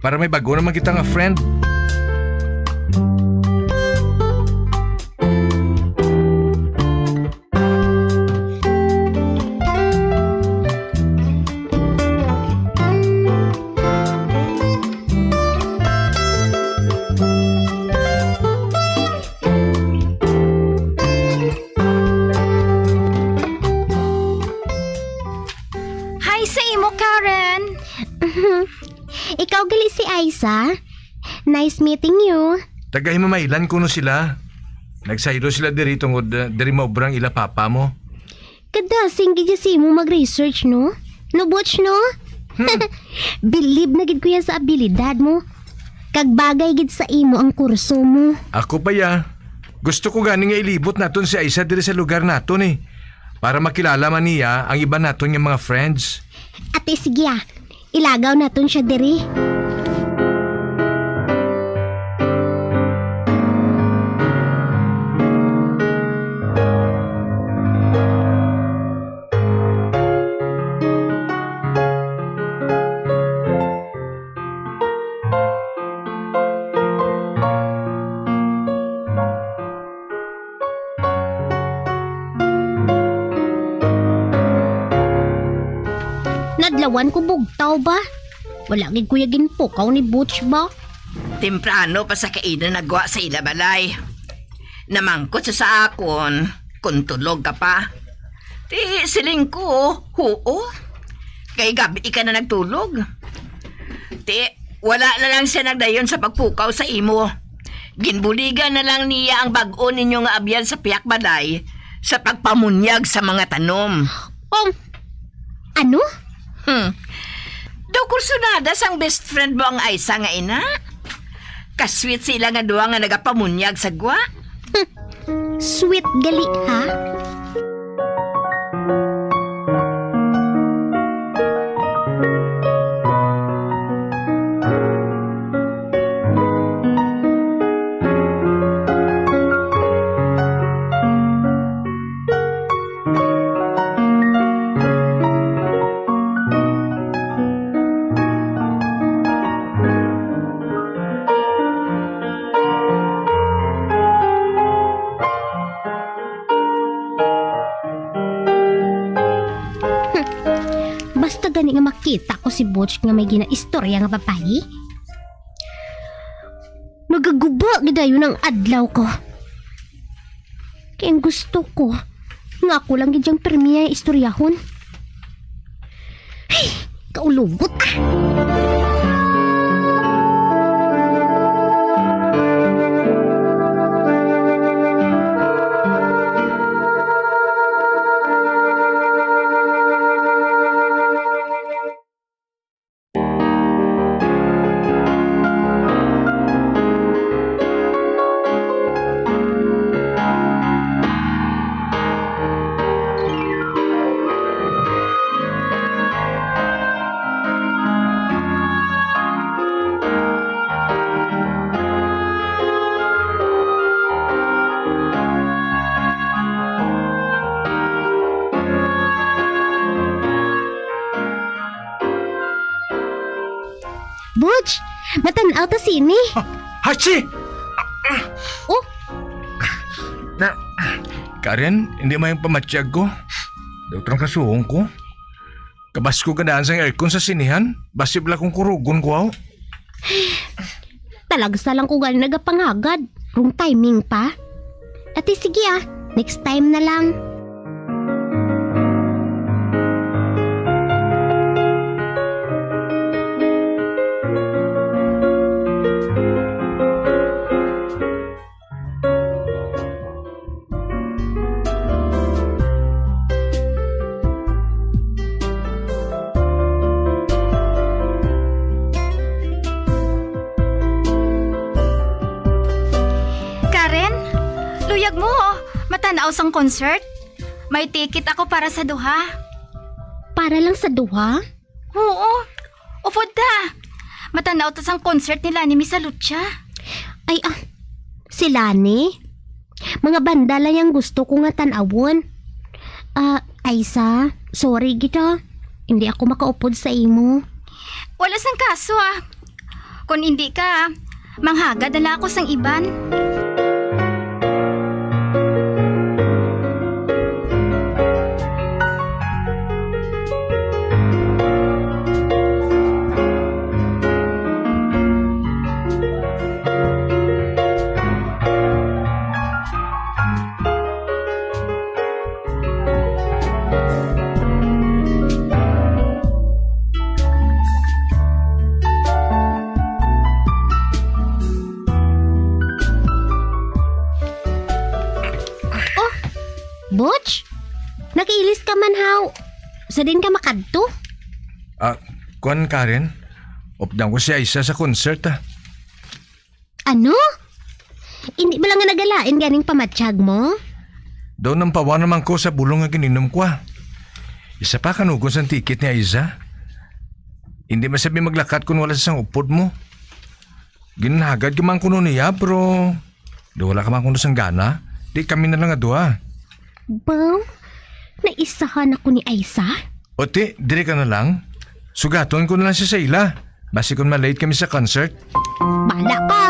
Para may bag-o naman kita nga friend. Hi sa imo, Karen. Ikaw gali si Aiza? Nice meeting you. Taga-Himamaylan kuno sila. Nagsaylo sila diri tungod, uh, diri maobra ang ila papa mo. Kadasig gid ya sa imo mag-research, no? No, Butch, no? Hmm. Bilib na gid ko ya sa abilidad mo. Kag bagay gid sa imo ang kurso mo. Ako pa ya. Gusto ko gani nga ilibot naton si Aiza diri sa lugar naton, eh. Para makilala man niya ang iban naton nga mga friends. Ate, sige, ah. Ilagaw naton sia diri. Nadlawan ko bugtaw ba? Wala gid ko ya ginpukaw ni Butch ba? Temprano pa sa kaina nagwa sa ila balay. Namangkot siya sa akon kung tulog ka pa. Ti, siling ko, huo. Kay gabi ka na nagtulog. Ti, wala na lang siya nagdayon sa pagpukaw sa imo. Ginbuligan na lang niya ang bag-o ninyo nga abyan sa piyak balay sa pagpamunyag sa mga tanom. Um, ano? Hmm. Daw kursunada sang best friend mo ang Aiza nga ina. Kasweet sila nga duha nga nagapamunyag sa gwa. Sweet gali, ha? Basta gani nga makita ko si Butch nga may ginaistorya nga babayi, nagaguba gid dayon ang adlaw ko. Kay ang gusto ko, nga ako lang gid yang pirmi ang istoryahon. Ay, kaulugot, ah! Butch, matan-aw ta sini. Hachi! Oh? Na, Karen, hindi may pamatsyag ko. Doktor ang kasuhong ko. Kabas ko ganahan sang aircon sa sinihan. Basi bala kung kurugon ko, aw. Talagsa lang ko gani nagapangagad. Wrong timing pa. Ate, sige ah. Next time na lang. Karen, luyag mo, oh. Matan-aw sang concert. May ticket ako para sa duha. Para lang sa duha? Oo. Upod ta. Matan-aw ta sang concert ni Lani Misalucha. Ay, ah, si Lani? Mga banda lang yang gusto ko nga tan-awon. Ah, Aisa, sorry gid, ah. Hindi ako makaupod sa imo. Wala sang kaso, ah. Kon hindi ka, manghagad na lang ako sang iban. Oh, Butch? Nakiilis ka man, haw? Sa din ka makadto? Ah, kuwan, Karen? Updan ko si Aisa sa concert, ah. Ano? Hindi ba lang nga nagalain ganing pamatyag mo? Daw nampawan naman ko sa bulong nga gininom ko, ah. Isa pa, kanugon sang ticket ni Aiza. Hindi man sabi maglakat kung wala sa sang upod mo. Ginhagad ka man kuno niya, pero daw wala ka man kuno sang gana. Di kami na lang nga duha. Baw, naisahan ako ni Aiza? O ti, diri ka na lang. Sugaton ko na lang si Sheila. Basi kung ma-late kami sa concert. Bala ka!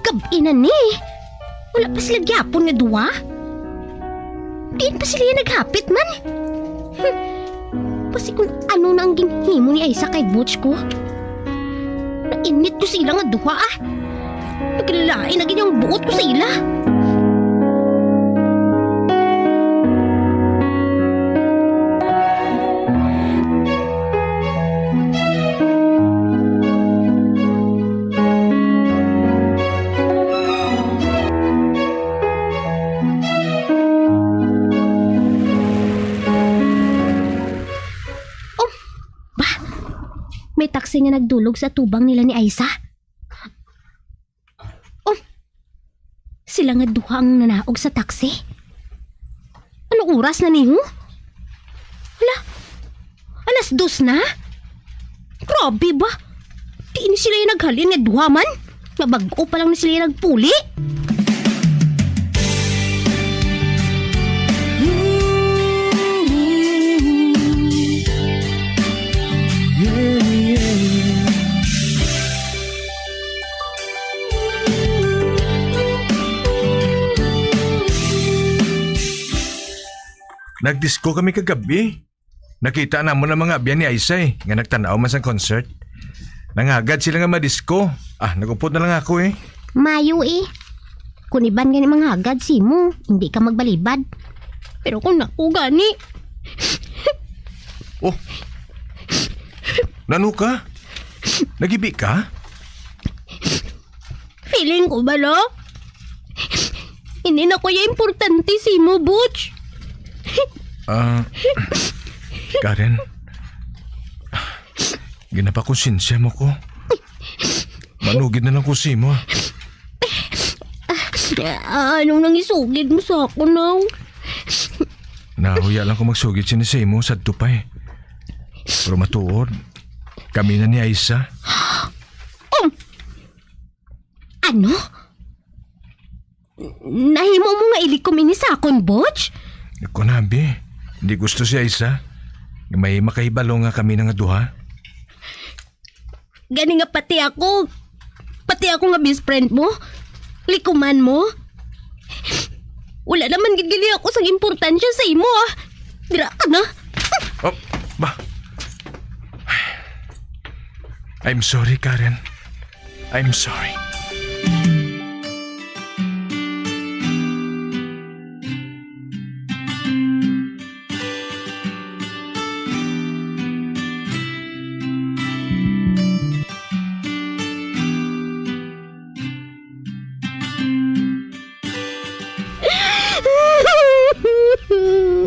Gab-i na ni. Wala pa sila gyapon nga duwa. Diin pa sila naghapit man? Hmm. Basi kung ano na ang ginhimo ni Aisa kay Butch ko. Nainit ko sa ila nga duha, ah. Naglain na gid ang buot ko sa ila. Oh, ba? May taxi nga nagdulog sa tubang nila ni Aisa. Oh, sila nga duha ang nanaog sa taxi. Ano oras na niho? Hala, alas dos na? Grabe ba? Di ni sila yung naghalin nga duha man? Nga bag-o pa lang ni sila nagpuli? Nagdisko kami kagabi. Nakita namon ang mga abyan ni Aisay nga nagtan-aw man sang concert. Nangagad sila nga madisko. Ah, nagupod na lang ako eh. Mayo eh. Kung iban gani manghagad simo, hindi ka magbalibad. Pero kung ako gani. Oh. Nano ka? Nagibi ka? Feeling ko bala, hindi na ko ya importante simo, Butch. Ah, Karen, ginapakonsensya mo ko. Manugid na lang ko sa imo. Ah, anong nangisugid mo sa akon, Nang? Nahuya lang ko magsugid sini sa imo sa tupay. Pero matuod, kami na ni Aisa. Um, ano? Nahimo mo nga ilikom ini sa akon, Butch? Ako na, bi. Hindi gusto si Aisa nga may makahibalo nga kami na nga duha. Gani nga pati ako, pati ako nga best friend mo, likuman mo. Wala naman gid gali ako sang importansya sa imo, ah. Dira ka na. Oh, ba? I'm sorry, Karen. I'm sorry.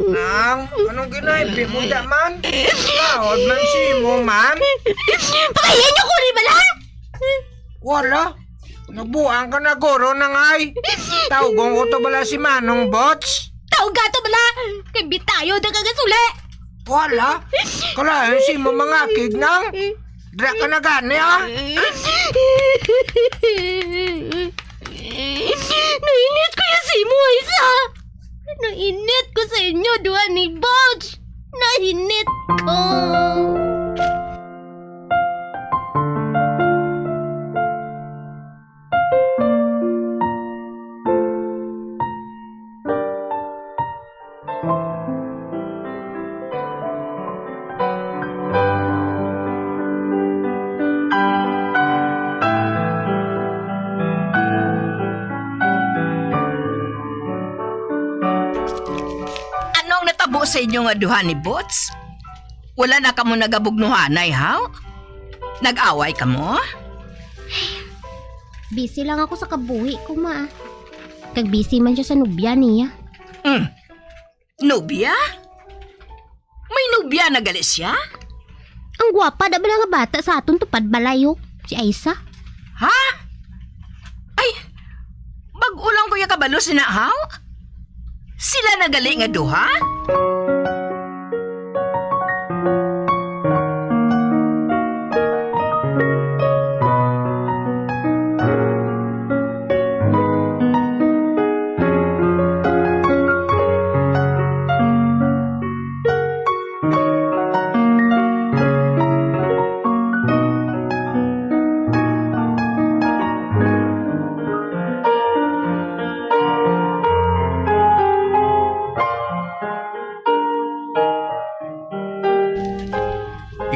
Nang, anong ginaipi mo da man? Laod man si mo man. Pakahiyan niyo ko ni bala! Wala. Nabuang ka na guro, Nang, ay. Tawgon ko to bala si Manong Bots. Tawga to bala! Kay bitayo da ka gasuli! Wala. Kalain si mo mga kig, Nang. Dra ka na gani, ah. Nainit ko ya sa imo, Aisa. Nainit ko sa inyo duha ni Butch. Nainit ko. Anong natabo sa inyo nga duha ni Boots? Wala na kamo nagabugnuhanay, haw? Nag-away kamo? Busy lang ako sa kabuhi ko, ma. Kag busy man siya sa nobya niya. Mm. Nobya? May nobya na gali siya? Ang gwapa da bala nga bata sa aton tupad balay, oh, si Aisa. Ha? Ay, bag-o lang ko ya kabalo sina, haw? Sila na gali nga duha?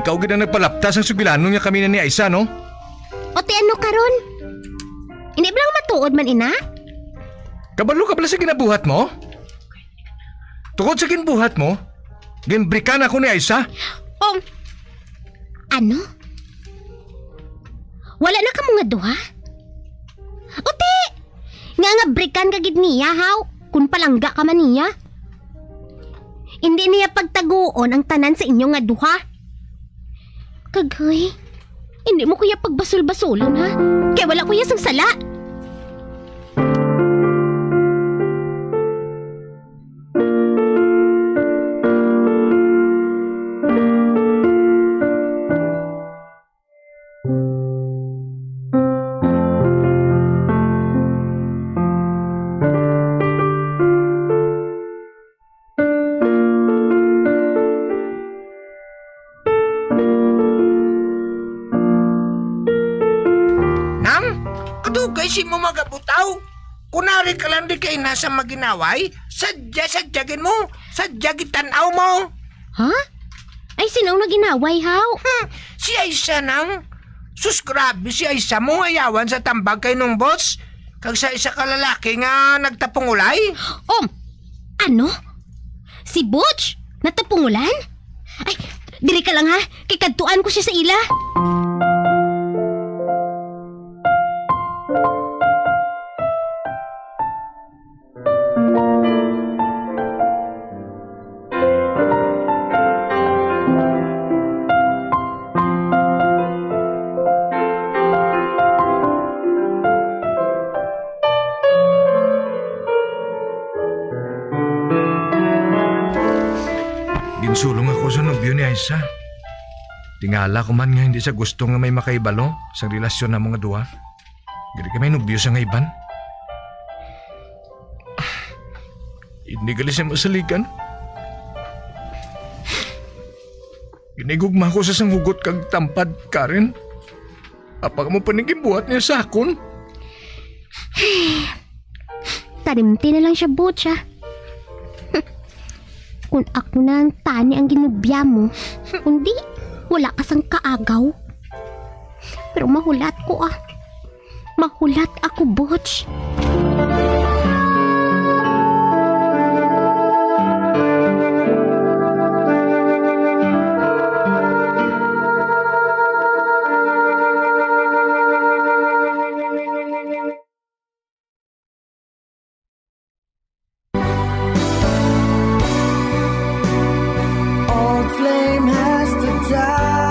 Ikaw gid ang nagpalapta sang sugilanon nga kami na ni Aisa, no? O ti ano karon? Hindi ba lang matuod man ina? Kabalo ka bala sa ginabuhat mo? Tungod sa ginbuhat mo, ginbrikan ako ni Aisa. Um, ano? Wala na kamo nga duha? Uti! Nga nga brikan ka gid niya, haw? Kung palangga ka man niya. Hindi niya pagtaguon ang tanan sa inyo nga duha. Kag, hoy, hindi mo kuya pagbasol-basolon, ha? Kay wala kuya sang sala. Nang, kadugay si mo magabutaw. Kunari ka lang di kay nasa maginaway, sadya-sadya gid mo, sadya gitan-aw mo. Ha? Ay, sino ang naginaway, haw? Hmm, si Aisa, Nang. Sus, grabe si Aisa mo, ayawan sa tambag kay nung boss. Kag sa isa ka lalaki nga nagtapungulay. Um, ano? Si Butch? Natapungulan? Ay, diri ka lang ha. Kay kadtuan ko siya sa ila. Sulong ako sa nobyo ni Aisa. Tingala ko man nga hindi siya gusto nga may makaibalo sa relasyon na mga duha. Dili kami nobyo sa nga iban. Hindi gali siya masaligan. Ginigugma ko sa sang hugot kag tampad, Karen. Apang amo pa ni ginbuhat niya sa akon. Tarimti na lang siya, Butch, ah. Kung ako na lang tani ang ginubya mo, kundi wala ka sang kaagaw. Pero mahulat ko, ah. Mahulat ako, Butch. Old flame has to die.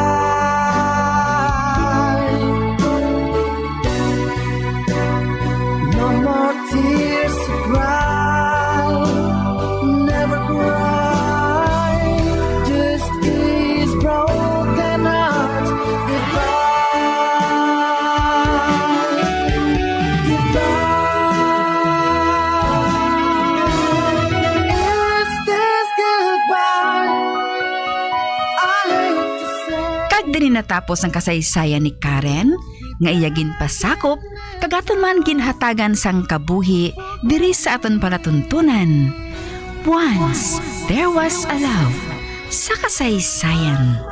No more tears to cry. Never cry. Just kiss broken hearts goodbye. Goodbye. Is this goodbye? I hate to say. Kag diri natapos ang kasaysayan ni Karen, nga iya ginpasakop, kag aton man ginhatagan sang kabuhi diri sa aton palatuntunan. Once There Was a Love, sa kasaysayan.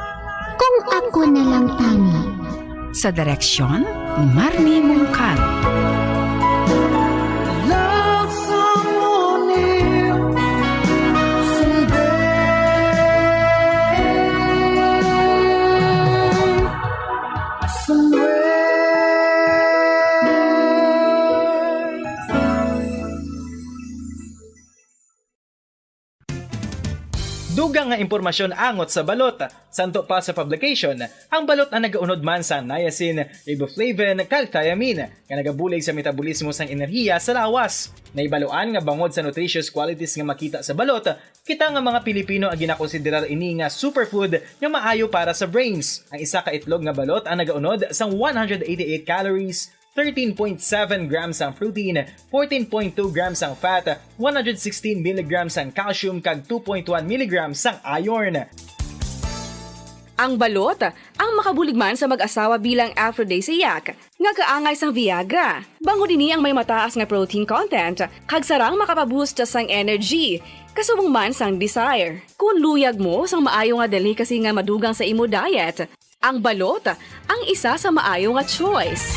Kung ako na lang tani. Sa direksyon ni Marnie Mungkal. Love someone new someday. Somewhere. Dugang nga impormasyon angot sa balot. Santo pa sa publication, ang balot ang nagaunod man sang niacin, riboflavin, kag thiamine, nga nagabulig sa metabolismo sang enerhiya sa lawas. Nahibaluan nga bangod sa nutritious qualities nga makita sa balot, kita nga mga Pilipino ang ginakonsiderar ini nga superfood nga maayo para sa brains. Ang isa ka itlog nga balot ang nagaunod sang one hundred eighty-eight calories, thirteen point seven grams ang protein, fourteen point two grams ang fat, one hundred sixteen milligrams ang calcium, kag two point one milligrams ang iron. Ang balot, ang makabulig man sa mag-asawa bilang aphrodisiac, nga kaangay sang Viagra. Bangod ini ang may mataas nga protein content, kag sarang makapaboost sang energy, kasubong man sang desire. Kung luyag mo sang maayo nga delicacy nga madugang sa imo diet, ang balot ang isa sa maayo nga choice.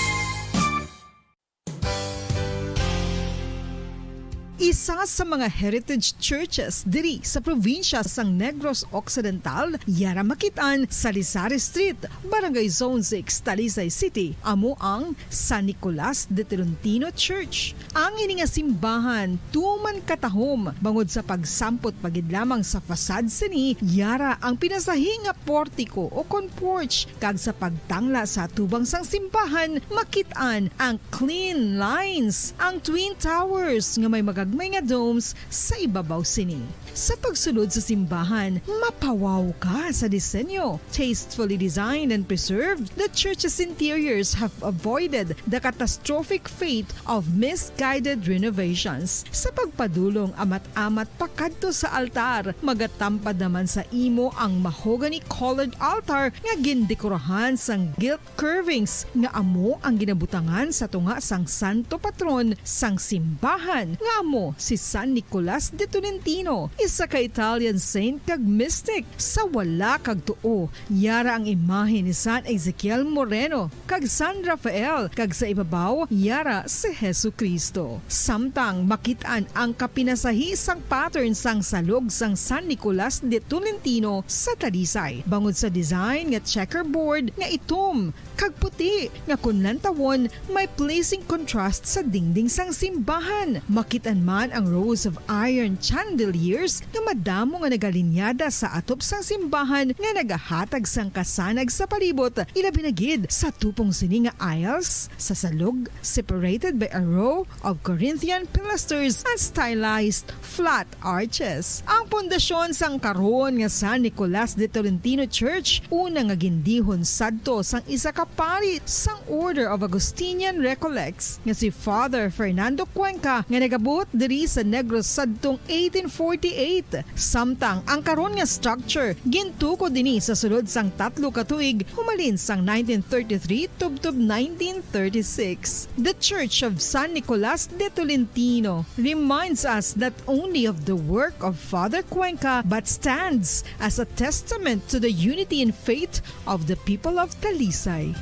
Isa sa mga heritage churches diri sa probinsya sang Negros Occidental, yara makit-an sa Salisari Street, Barangay Zone six, Talisay City, amo ang San Nicolas de Tolentino Church. Ang ini nga simbahan tuman katahom bangod sa pagsampot pa gid lamang sa facade sini, yara ang pinasahi nga portico o kon porch, kag sa pagtangla sa atubang sang simbahan, makit-an ang clean lines, ang Twin Towers nga may magagmay nga domes sa ibabaw sini. Sa pagsulod sa simbahan, mapawaw ka sa disenyo. Tastefully designed and preserved, the church's interiors have avoided the catastrophic fate of misguided renovations. Sa pagpadulong amat-amat pakadto sa altar, magatampad naman sa imo ang mahogany-colored altar nga gindekorahan sang gilt curvings nga amo ang ginabutangan sa tunga sang santo patron sang simbahan, nga amo si San Nicolas de Tolentino, isa ka Italian saint kag mystic. Sa wala kag tuo, yara ang imahe ni San Ezekiel Moreno kag San Rafael, kag sa ibabaw, yara si Jesu-Cristo. Samtang makit-an ang kapinasahi sang pattern sang salog sang San Nicolas de Tolentino sa Talisay, bangod sa design nga checkerboard nga itom kag puti nga kon lantawon may pleasing contrast sa dingding sang simbahan. Makit-an man ang rows of iron chandeliers nga madamo nga nagalinyada sa atop sang simbahan nga nagahatag sang kasanag sa palibot, ilabi na gid sa tupong sini nga aisles sa salog, separated by a row of Corinthian pilasters and stylized flat arches. Ang pundasyon sang karon nga San Nicolas de Tolentino Church, una nga gindihon sadto sang isa ka pari sang Order of Augustinian Recollects nga si Father Fernando Cuenca, nga nagabuot diri sa Negros sadtong eighteen forty-eight. Samtang ang karon nga structure gintukod dinhi sa sulod sang tatlo ka tuig, humalin sang nineteen thirty-three tubtob nineteen thirty-six. The Church of San Nicolas de Tolentino reminds us not only of the work of Father Cuenca, but stands as a testament to the unity in faith of the people of Talisay.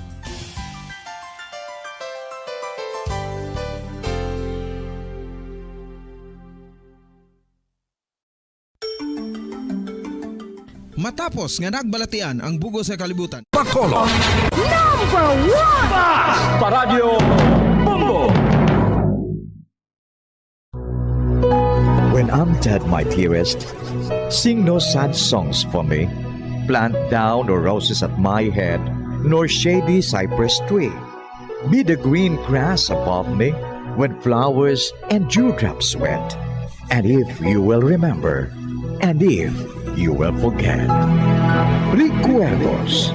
Matapos nga nagbalatian ang bugos sa kalibutan, Bacolod. Number one! Basta Radyo Bombo! When I'm dead, my dearest, sing no sad songs for me. Plant down no roses at my head, nor shady cypress tree. Be the green grass above me when flowers and dewdrops wet. And if you will remember, and if you will forget. Recuerdos,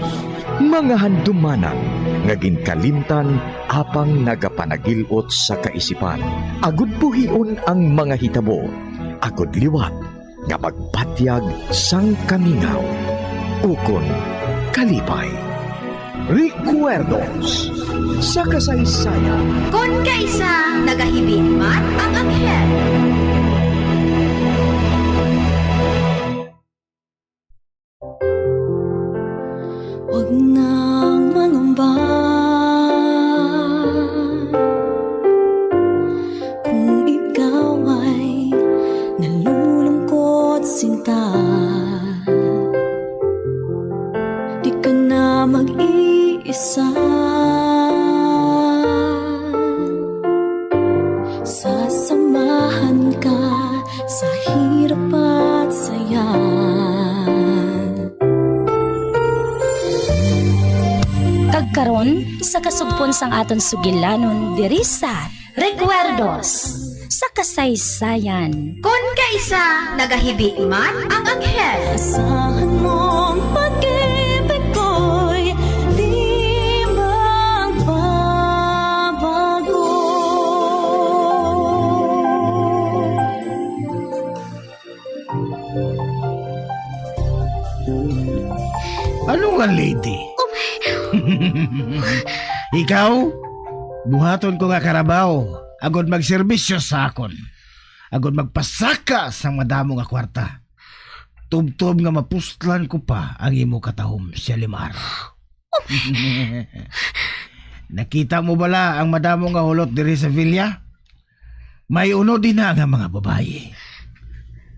mga handumanan nga ginkalimtan apang nagapanagil-ot sa kaisipan. Agud buhion ang mga hitabo, agud liwat nga magpatyag sang kamingaw ukon kalipay. Recuerdos sa kasaysayan. Kon kaisa nagahibi man ang anghel. Huwag nang mangamba kung ikaw ay nalulungkot, sinta. Di ka na mag-iisa. Sasamahan ka sa hirap at saya. Kag karon, sa kasugpon sang aton sugilanon diri sa Recuerdos sa Kasaysayan. Kon kaisa nagahibi man ang anghel. Asahan mong pag-ibig ko'y di magbabago. Ano nga, lady? Oh my Ikaw, buhaton ko nga karabaw agud magserbisyo sa akon, agud magpasaka sang madamo nga kwarta, tubtob nga mapuslan ko pa ang imo katahom, Shalimar. Nakita mo bala ang madamo nga hulot diri sa villa? May unod ina nga mga babayi,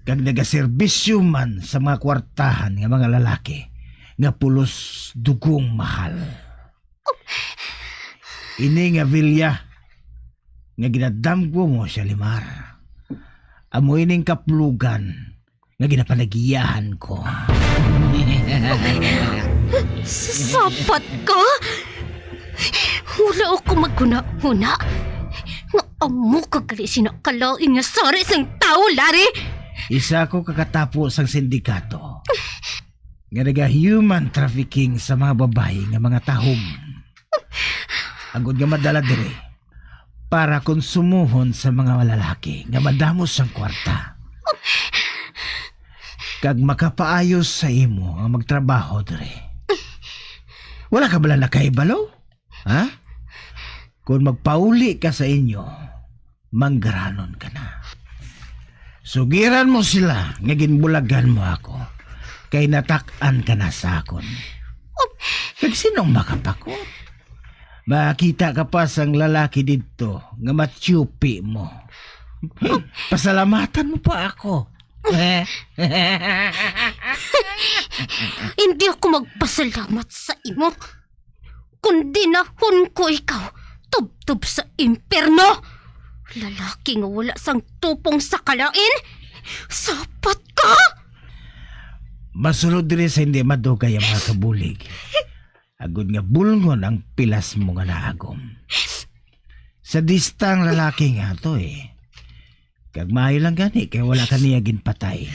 kag nagaserbisyo man sa mga kwartahan nga mga lalaki nga pulos dugong mahal. Ini nga villa nga ginadamgo mo, Shalimar, amo ining kaplugan nga ginapanagiyahan ko. Sapat ka? Wala ako maghunahuna nga amo ka gali sina kalain nga sari sang tawo, Larry! Isa ko ka katapo sang sindikato nga naga-human trafficking sa mga babayi nga mga tahom, agod nga madala diri para konsumohon sa mga lalaki nga madamo sang kwarta, kag makapaayo sa imo ang magtrabaho diri. Wala ka bala nakahibalo? Ha? Kon magpauli ka sa inyo, manggaranon ka na. Sugiran mo sila nga ginbulagan mo ako, kay natak-an ka na sa akon. Kag sinong makapakot? Makakita ka pa sang lalaki didto nga matyupi mo. Pasalamatan mo pa ako. Hindi ako magpasalamat sa imo. Kondenahon ko ikaw tubtob sa impyerno. Lalaki nga wala sang tupong sa kalain, Sapat ka? Masulod diri sa hindi madugay ang mga kabulig, agod nga bulngon ang pilas mo nga naagom. Sadista ang lalaki nga to, eh. Kag maayo lang gani kay wala ka niya ginpatay.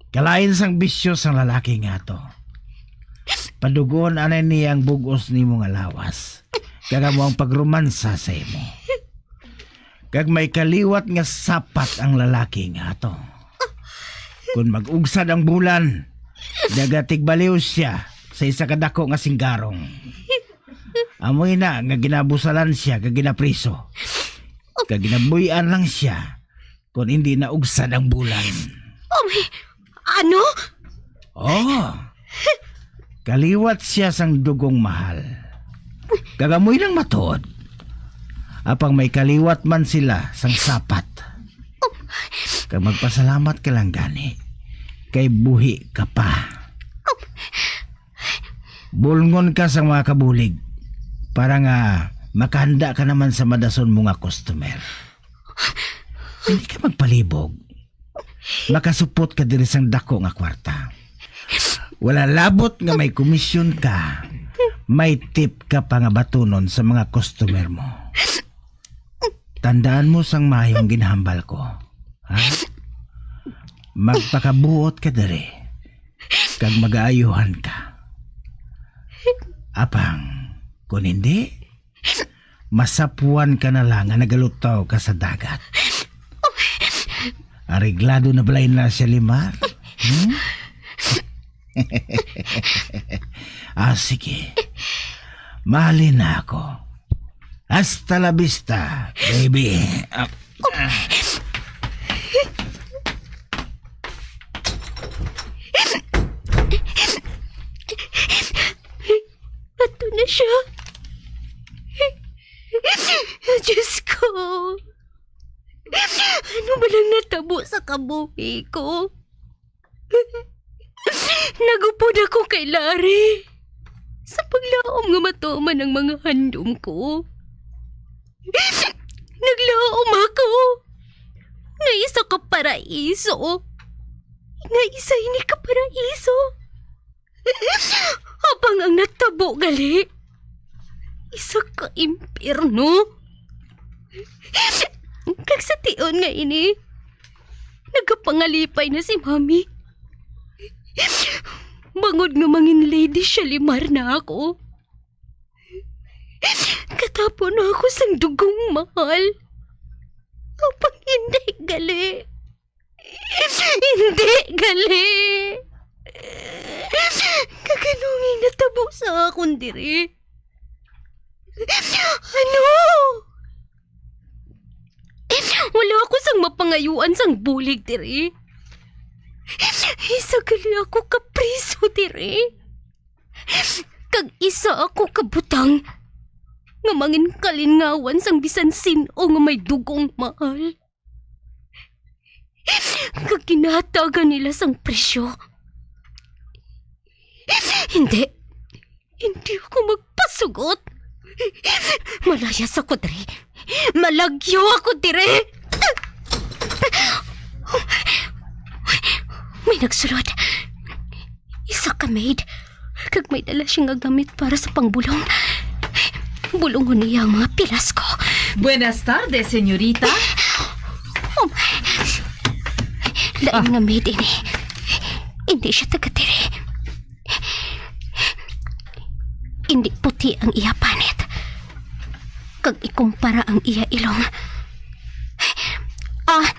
Kalain sang bisyo sang lalaki nga to. Padugon anay niya ang bug-os nimo nga lawas, kag amo ang pagromansa sa imo. Kag may kaliwat nga sapat ang lalaki nga to. Kon mag-ugsad ang bulan, nagatigbaliw siya sa isa ka dako nga singgarong. Amo ina nga ginabusalan siya kag ginapriso. Kag ginabuy-an lang siya kon hindi naugsad ang bulan. Oh, may, ano? Oh. Kaliwat siya sang dugong mahal. Kag amoy lang matuod. Apang may kaliwat man sila sang sapat. Kag magpasalamat ka lang gani, kay buhi ka pa. Bulngon ka sa mga kabulig para nga makahanda ka naman sa madason mo nga customer. Hindi ka magpalibog. Makasupot ka diri sang dako nga kwarta. Wala labot nga may komisyon ka, may tip ka pa nga batunon sa mga customer mo. Tandaan mo sang mayong ginhambal ko, ha? Magpakabuot ka diri, kag magaayuhan ka. Apang, kung hindi, masapwan ka na lang nga nagalutaw ka sa dagat. Areglado na balay na si Limar? Hmm? Ah, sige. Mahalin na ako. Hasta la vista, baby. Ah, ah. Ato na siya. Diyos ko. Ano ba lang natabo sa kabuhi ko? Nagupod ako kay Larry sa paglaom nga matuman ang mga handom ko. Naglaom ako nga isa ka paraiso, nga isa ini ka paraiso. Apang ang natabo gali, isa ka impyerno. Kag sa tion nga ini, nagapangalipay na si Mami. Bangod nga mangin Lady Shalimar na ako, katapon na ako sang dugong mahal. Apang hindi gali. Hindi gali. Kag ano ang natabo sa akon diri? Ano? Wala ako sang mapangayuan sang bulig diri. Isa gali ako ka priso diri. Kag isa ako ka butang nga mangin kalingawan sang bisan sin-o nga may dugong mahal. Kag ginahatagan nila sang presyo. Hindi. Hindi ako magpasugot. Malayas ako diri. Malagyo ako diri. May nagsulod. Isa ka maid. Kag may dala siya nga gamit para sa pangbulong. Bulungon niya ang mga pilas ko. Buenas tardes, senyorita. Oh, lain nga maid ini. Hindi siya taga diri. Hindi puti ang iya panit. Kag ikumpara ang iya ilong. Ah,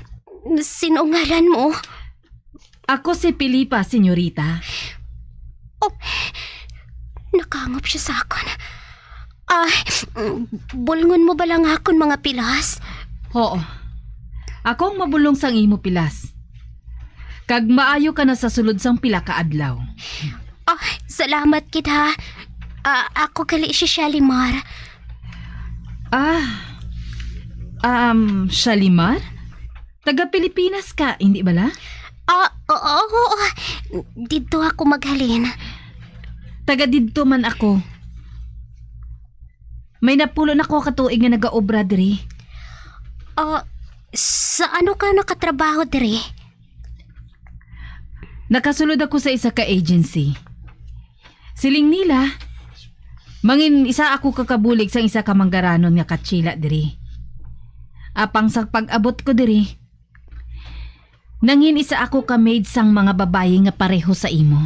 sino ngalan mo? Ako si Felipa, senyorita. Oh, nakangop siya sa akon. Ah, bulngon mo bala ang akon mga pilas? Oo. Ako ang mabulong sang imo pilas. Kag maayo ka na sa sulod sang pila ka adlaw. Ah, salamat gid, ha. Ah, ako gali si Shalimar. Ah, um, Shalimar? Taga Pilipinas ka, hindi bala? Ah, oo, oo. Didto ako maghalin. Taga didto man ako. May napulo na ko ka tuig nga nagaobra diri. Ah, Sa ano ka nakatrabaho diri? Nakasulod ako sa isa ka agency. Siling nila, mangin isa ako ka kabulig sang isa ka manggaranon nga katsila diri. Apang sa pag-abot ko diri, nangin isa ako ka maid sang mga babayi nga pareho sa imo.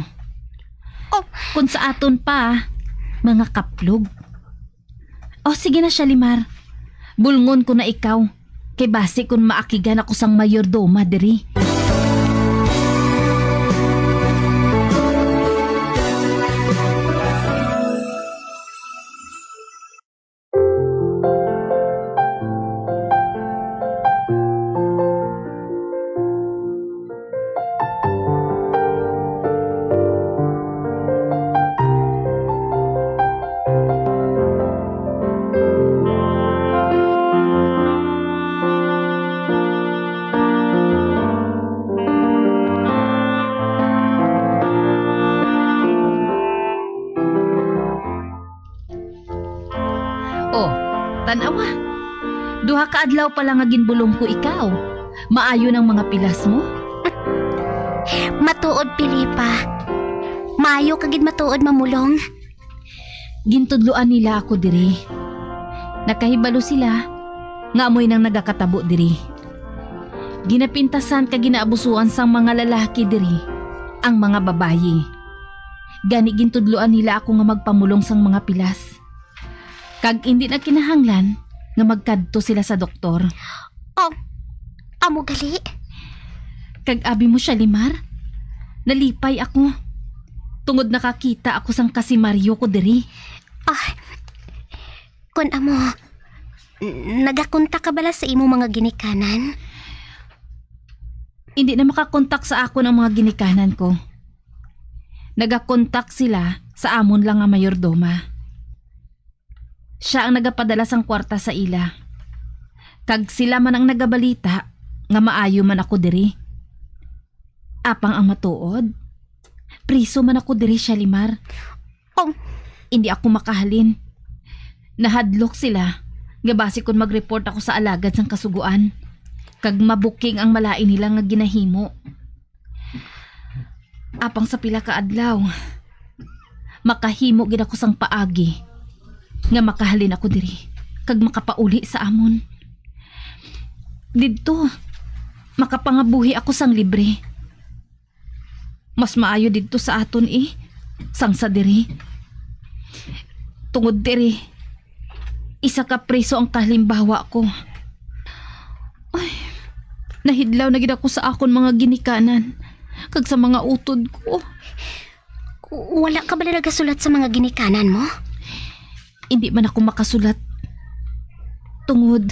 Oh. Kung sa aton pa, mga kaplog. Oh, sige na, Shalimar. Bulngon ko na ikaw. Kay basi kun maakigan ako sang mayordoma diri. Oh, tan-awa. Duha ka adlaw pa lang nga ginbulong ko ikaw. Maayo nang mga pilas mo? Matuod, Filipa. Maayo ka gid matuod, Mamulong. Gintudloan nila ako diri. Nakahibalo sila nga amoy nang nagakatabo diri. Ginapintasan kag ginaabusuan sang mga lalaki diri ang mga babayi. Gani gintudloan nila ako nga magpamulong sang mga pilas. Kag indi na kinahanglan nga magkadto sila sa doktor. Oh, amo gali? Kag abi mo, Shalimar, nalipay ako tungod nakakita ako sang kasimaryo ko diri. Ah, kun amo, n-, nagakontak ka bala sa imo mga ginikanan? Hindi na makakontak sa akon ang mga ginikanan ko. Nagakontak sila sa amon lang nga mayordoma. Siya ang nagapadala sang kwarta sa ila. Kag sila man ang nagabalita nga maayo man ako diri. Apang ang matuod, priso man ako diri, Shalimar. Oh. Hindi ako makahalin. Nahadlok sila nga basi kon mag-report ako sa alagad sang kasugoan, kag mabuking ang malain nila nga ginahimo. Apang sa pila ka adlaw, makahimo gid ako sang paagi nga makahalin ako diri kag makapauli sa amon. Didto, makapangabuhi ako sang libre. Mas maayo didto sa aton, eh, sang sa diri. Tungod diri, isa ka priso ang kahalimbawa ko. Ay, nahidlaw na gid ako sa akon mga ginikanan kag sa mga utod ko. Wala ka bala nagasulat sa mga ginikanan mo? Hindi man ako makasulat. Tungod,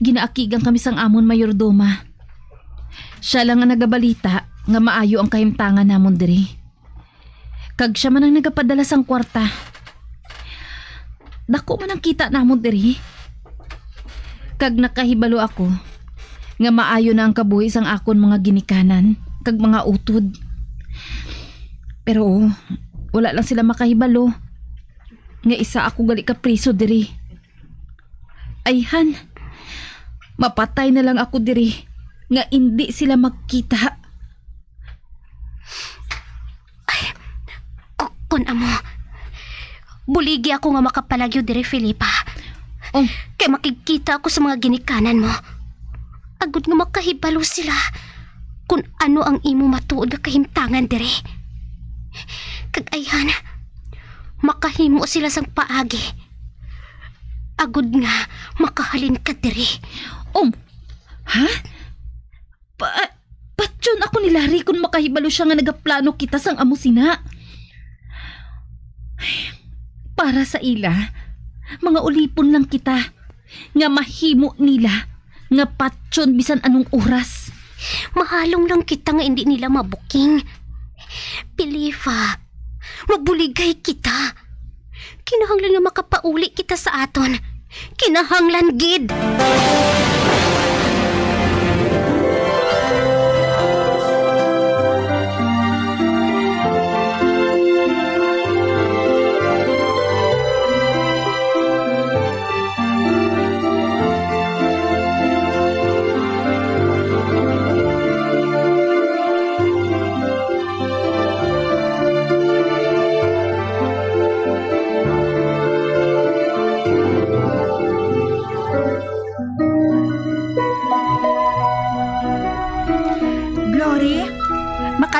ginaakigan kami sang amon mayordoma. Siya lang ang nagabalita nga maayo ang kahimtangan namon diri. Kag siya man ang nagapadala sang kwarta. Dako man ang kita namon diri. Kag nakahibalo ako nga maayo na ang kabuhi sang akon mga ginikanan kag mga utod. Pero wala lang sila makahibalo nga isa ako gali ka priso diri. Ayhan, mapatay na lang ako diri nga indi sila magkita. Ay, ku-, kun amo, buligi ako nga makapalagyo diri, Filipa. Oh. Kay makigkita ako sa mga ginikanan mo. Agod nga makahibalo sila kun ano ang imo matuod nga kahimtangan diri. Kag ayhan, makahimo sila sang paagi. Agod nga makahalin ka diri. Um, ha? Pa-, patyon ako ni Larry kung makahibalo siya nga nagaplano kita sang amo sina. Para sa ila, mga ulipon lang kita nga mahimo nila nga patyon bisan anong oras. Mahalong lang kita nga indi nila mabuking. Pilifa, mabuligay kita. Kinahanglan nga makapauli kita sa aton. Kinahanglan gid.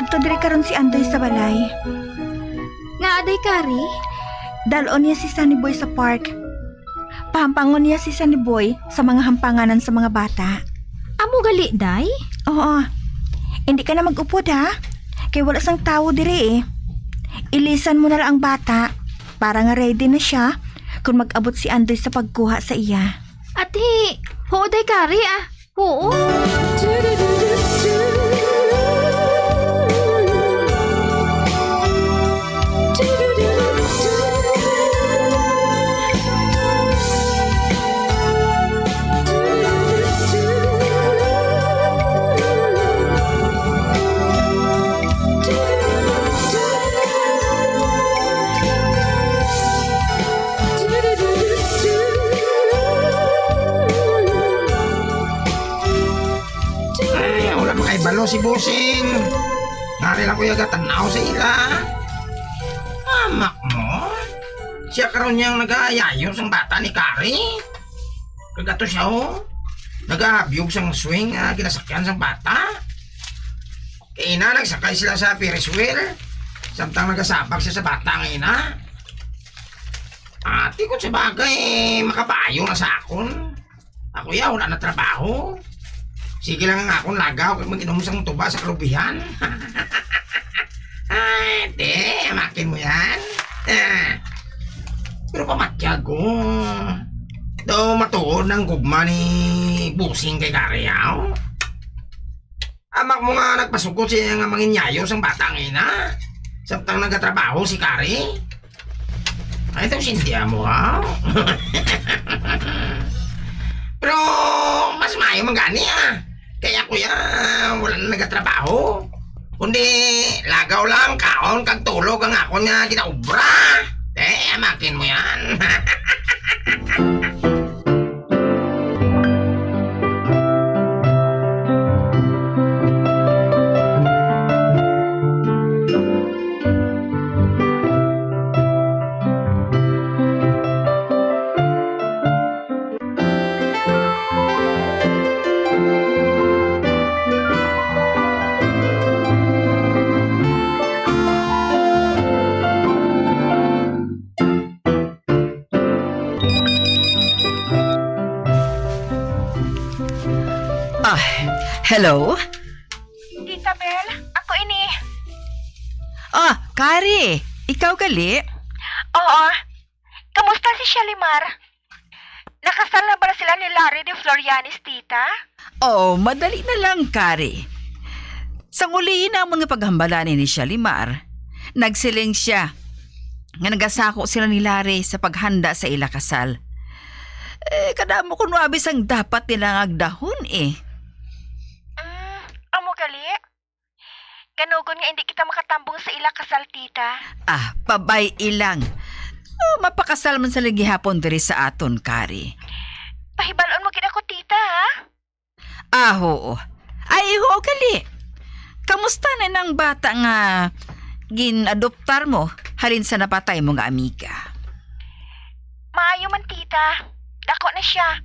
Adto diri karon si Andoy sa balay. Ngaa, Day Kari? Dalon niya si Sunny Boy sa park. Pahampangon niya si Sunny Boy sa mga hampanganan sa mga bata. Amo gali, Day? Oo. Hindi ka na mag-upod, ha? Kay wala sang tawo diri, eh. Ilisan mo na lang ang bata para nga ready na siya kung mag-abot si Andoy sa pagkuha sa iya. Ati, huo, Day Kari, ah. Oo. Ay, wala makahibalo si Bossing. Ngari lang ko yagatan-aw sa ila. Amak mo? Siya karon yang nagayayo sang bata ni Kari. Kag ato siya, oh. Nagahabyog sang swing, ah, ginasakyan sang bata. Kay ina, nagsakay sila sa Ferris wheel. Samtang nagasabak siya sa bata nga ina. Ati, kung sa bagay, makabayo na sa akon. Ako ya, wala na trabaho. Sige lang ang akon lagaw kag mag-inom sang tuba sa kalubihan. Ay, te, amakin mo yan. Ah. Pero pamatyag ko. Daw matuod ang gugma ni Busing kay Kari, aw. Amak mo nga nagpasugot siya nga manginyayo sang bata nga ina. Samtang nagatrabaho si Kari. Ay, ito, sindihan mo, ha? Pero, mas maayo man gani, ah. Kaya, kuya, wala na nagatrabaho. Kundi, lagaw lang, kaon, kag tulog ang akon nga ginaobra. Eh, amakin mo yan. Ah, hello? Tita Bel, ako ini. Ah, Kari, ikaw gali? Oo. Kamusta si Shalimar? Nakasal na bala sila ni Larry de Florianis, tita? Oh, madali na lang, Kari. Sang ulihi namon nga paghambalani ni Shalimar, nagsiling sia nga nagasako sila ni Larry sa paghanda sa ila kasal. Eh, kadamo kuno abi sang dapat nila nga agdahon, eh. Mm, amo gali? Kanugon nga indi kita makatambong sa ila kasal, tita. Ah, pabay-i lang. Oh, mapakasal man sila gihapon diri sa aton, Kari. Pahibal-on mo gid ako, tita, ha? Ah, oo. Ay, oo, gali. Kamusta na nang bata nga gin-adoptar mo halin sa napatay mo nga amiga? Maayo man, tita. Dako na sia.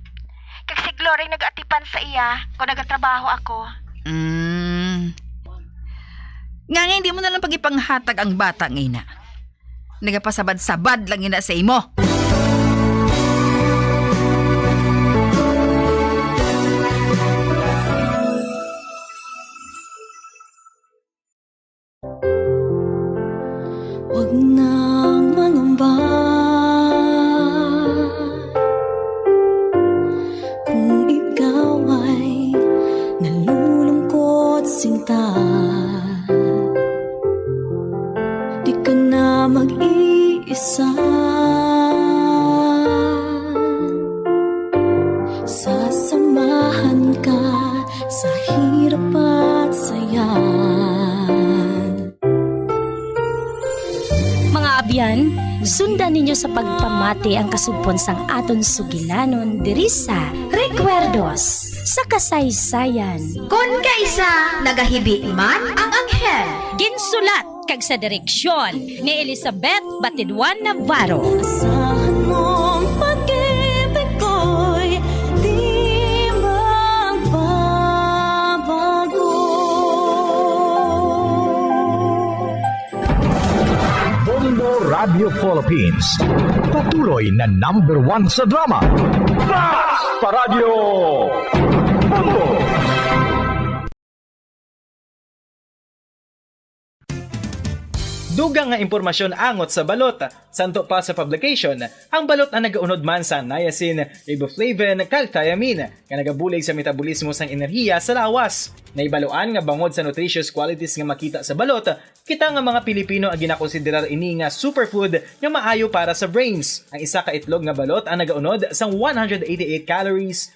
Kag si Glory nagaatipan sa iya kung nagatrabaho ako. Mm. Nga nga hindi mo na lang pagipanghatag ang bata nga ina. Nagapasabad-sabad lang ina sa imo. Wag nang mangamba kung ikaw ay nalulungkot, sinta. Di ka na mag-iisa. Sasamahan ka sa hirap at saya. Mga abyan, sundan ninyo sa pagpamati ang kasugpon sang aton sugilanon diri sa Recuerdos sa Kasaysayan. Kon kaisa nagahibi man ang anghel. Ginsulat kag sa direksyon ni Elizabeth Batidwan Navarro. Asahan mong pag-ibig ko'y di magbabago. New Philippines. Patuloy na number one sa drama. Basta Radyo! Bumbo! Dugang nga impormasyon angot sa balot. Santo pa sa publication, ang balot ang nagaunod man sa niacin, riboflavin, kag thiamine, nga nagabulig sa metabolismo sang enerhiya sa lawas. Naibaluan nga bangod sa nutritious qualities nga makita sa balot, kita nga mga Pilipino ang ginakonsiderar ini nga superfood nga maayo para sa brains. Ang isa ka itlog nga balot ang nagaunod sang one hundred eighty-eight calories,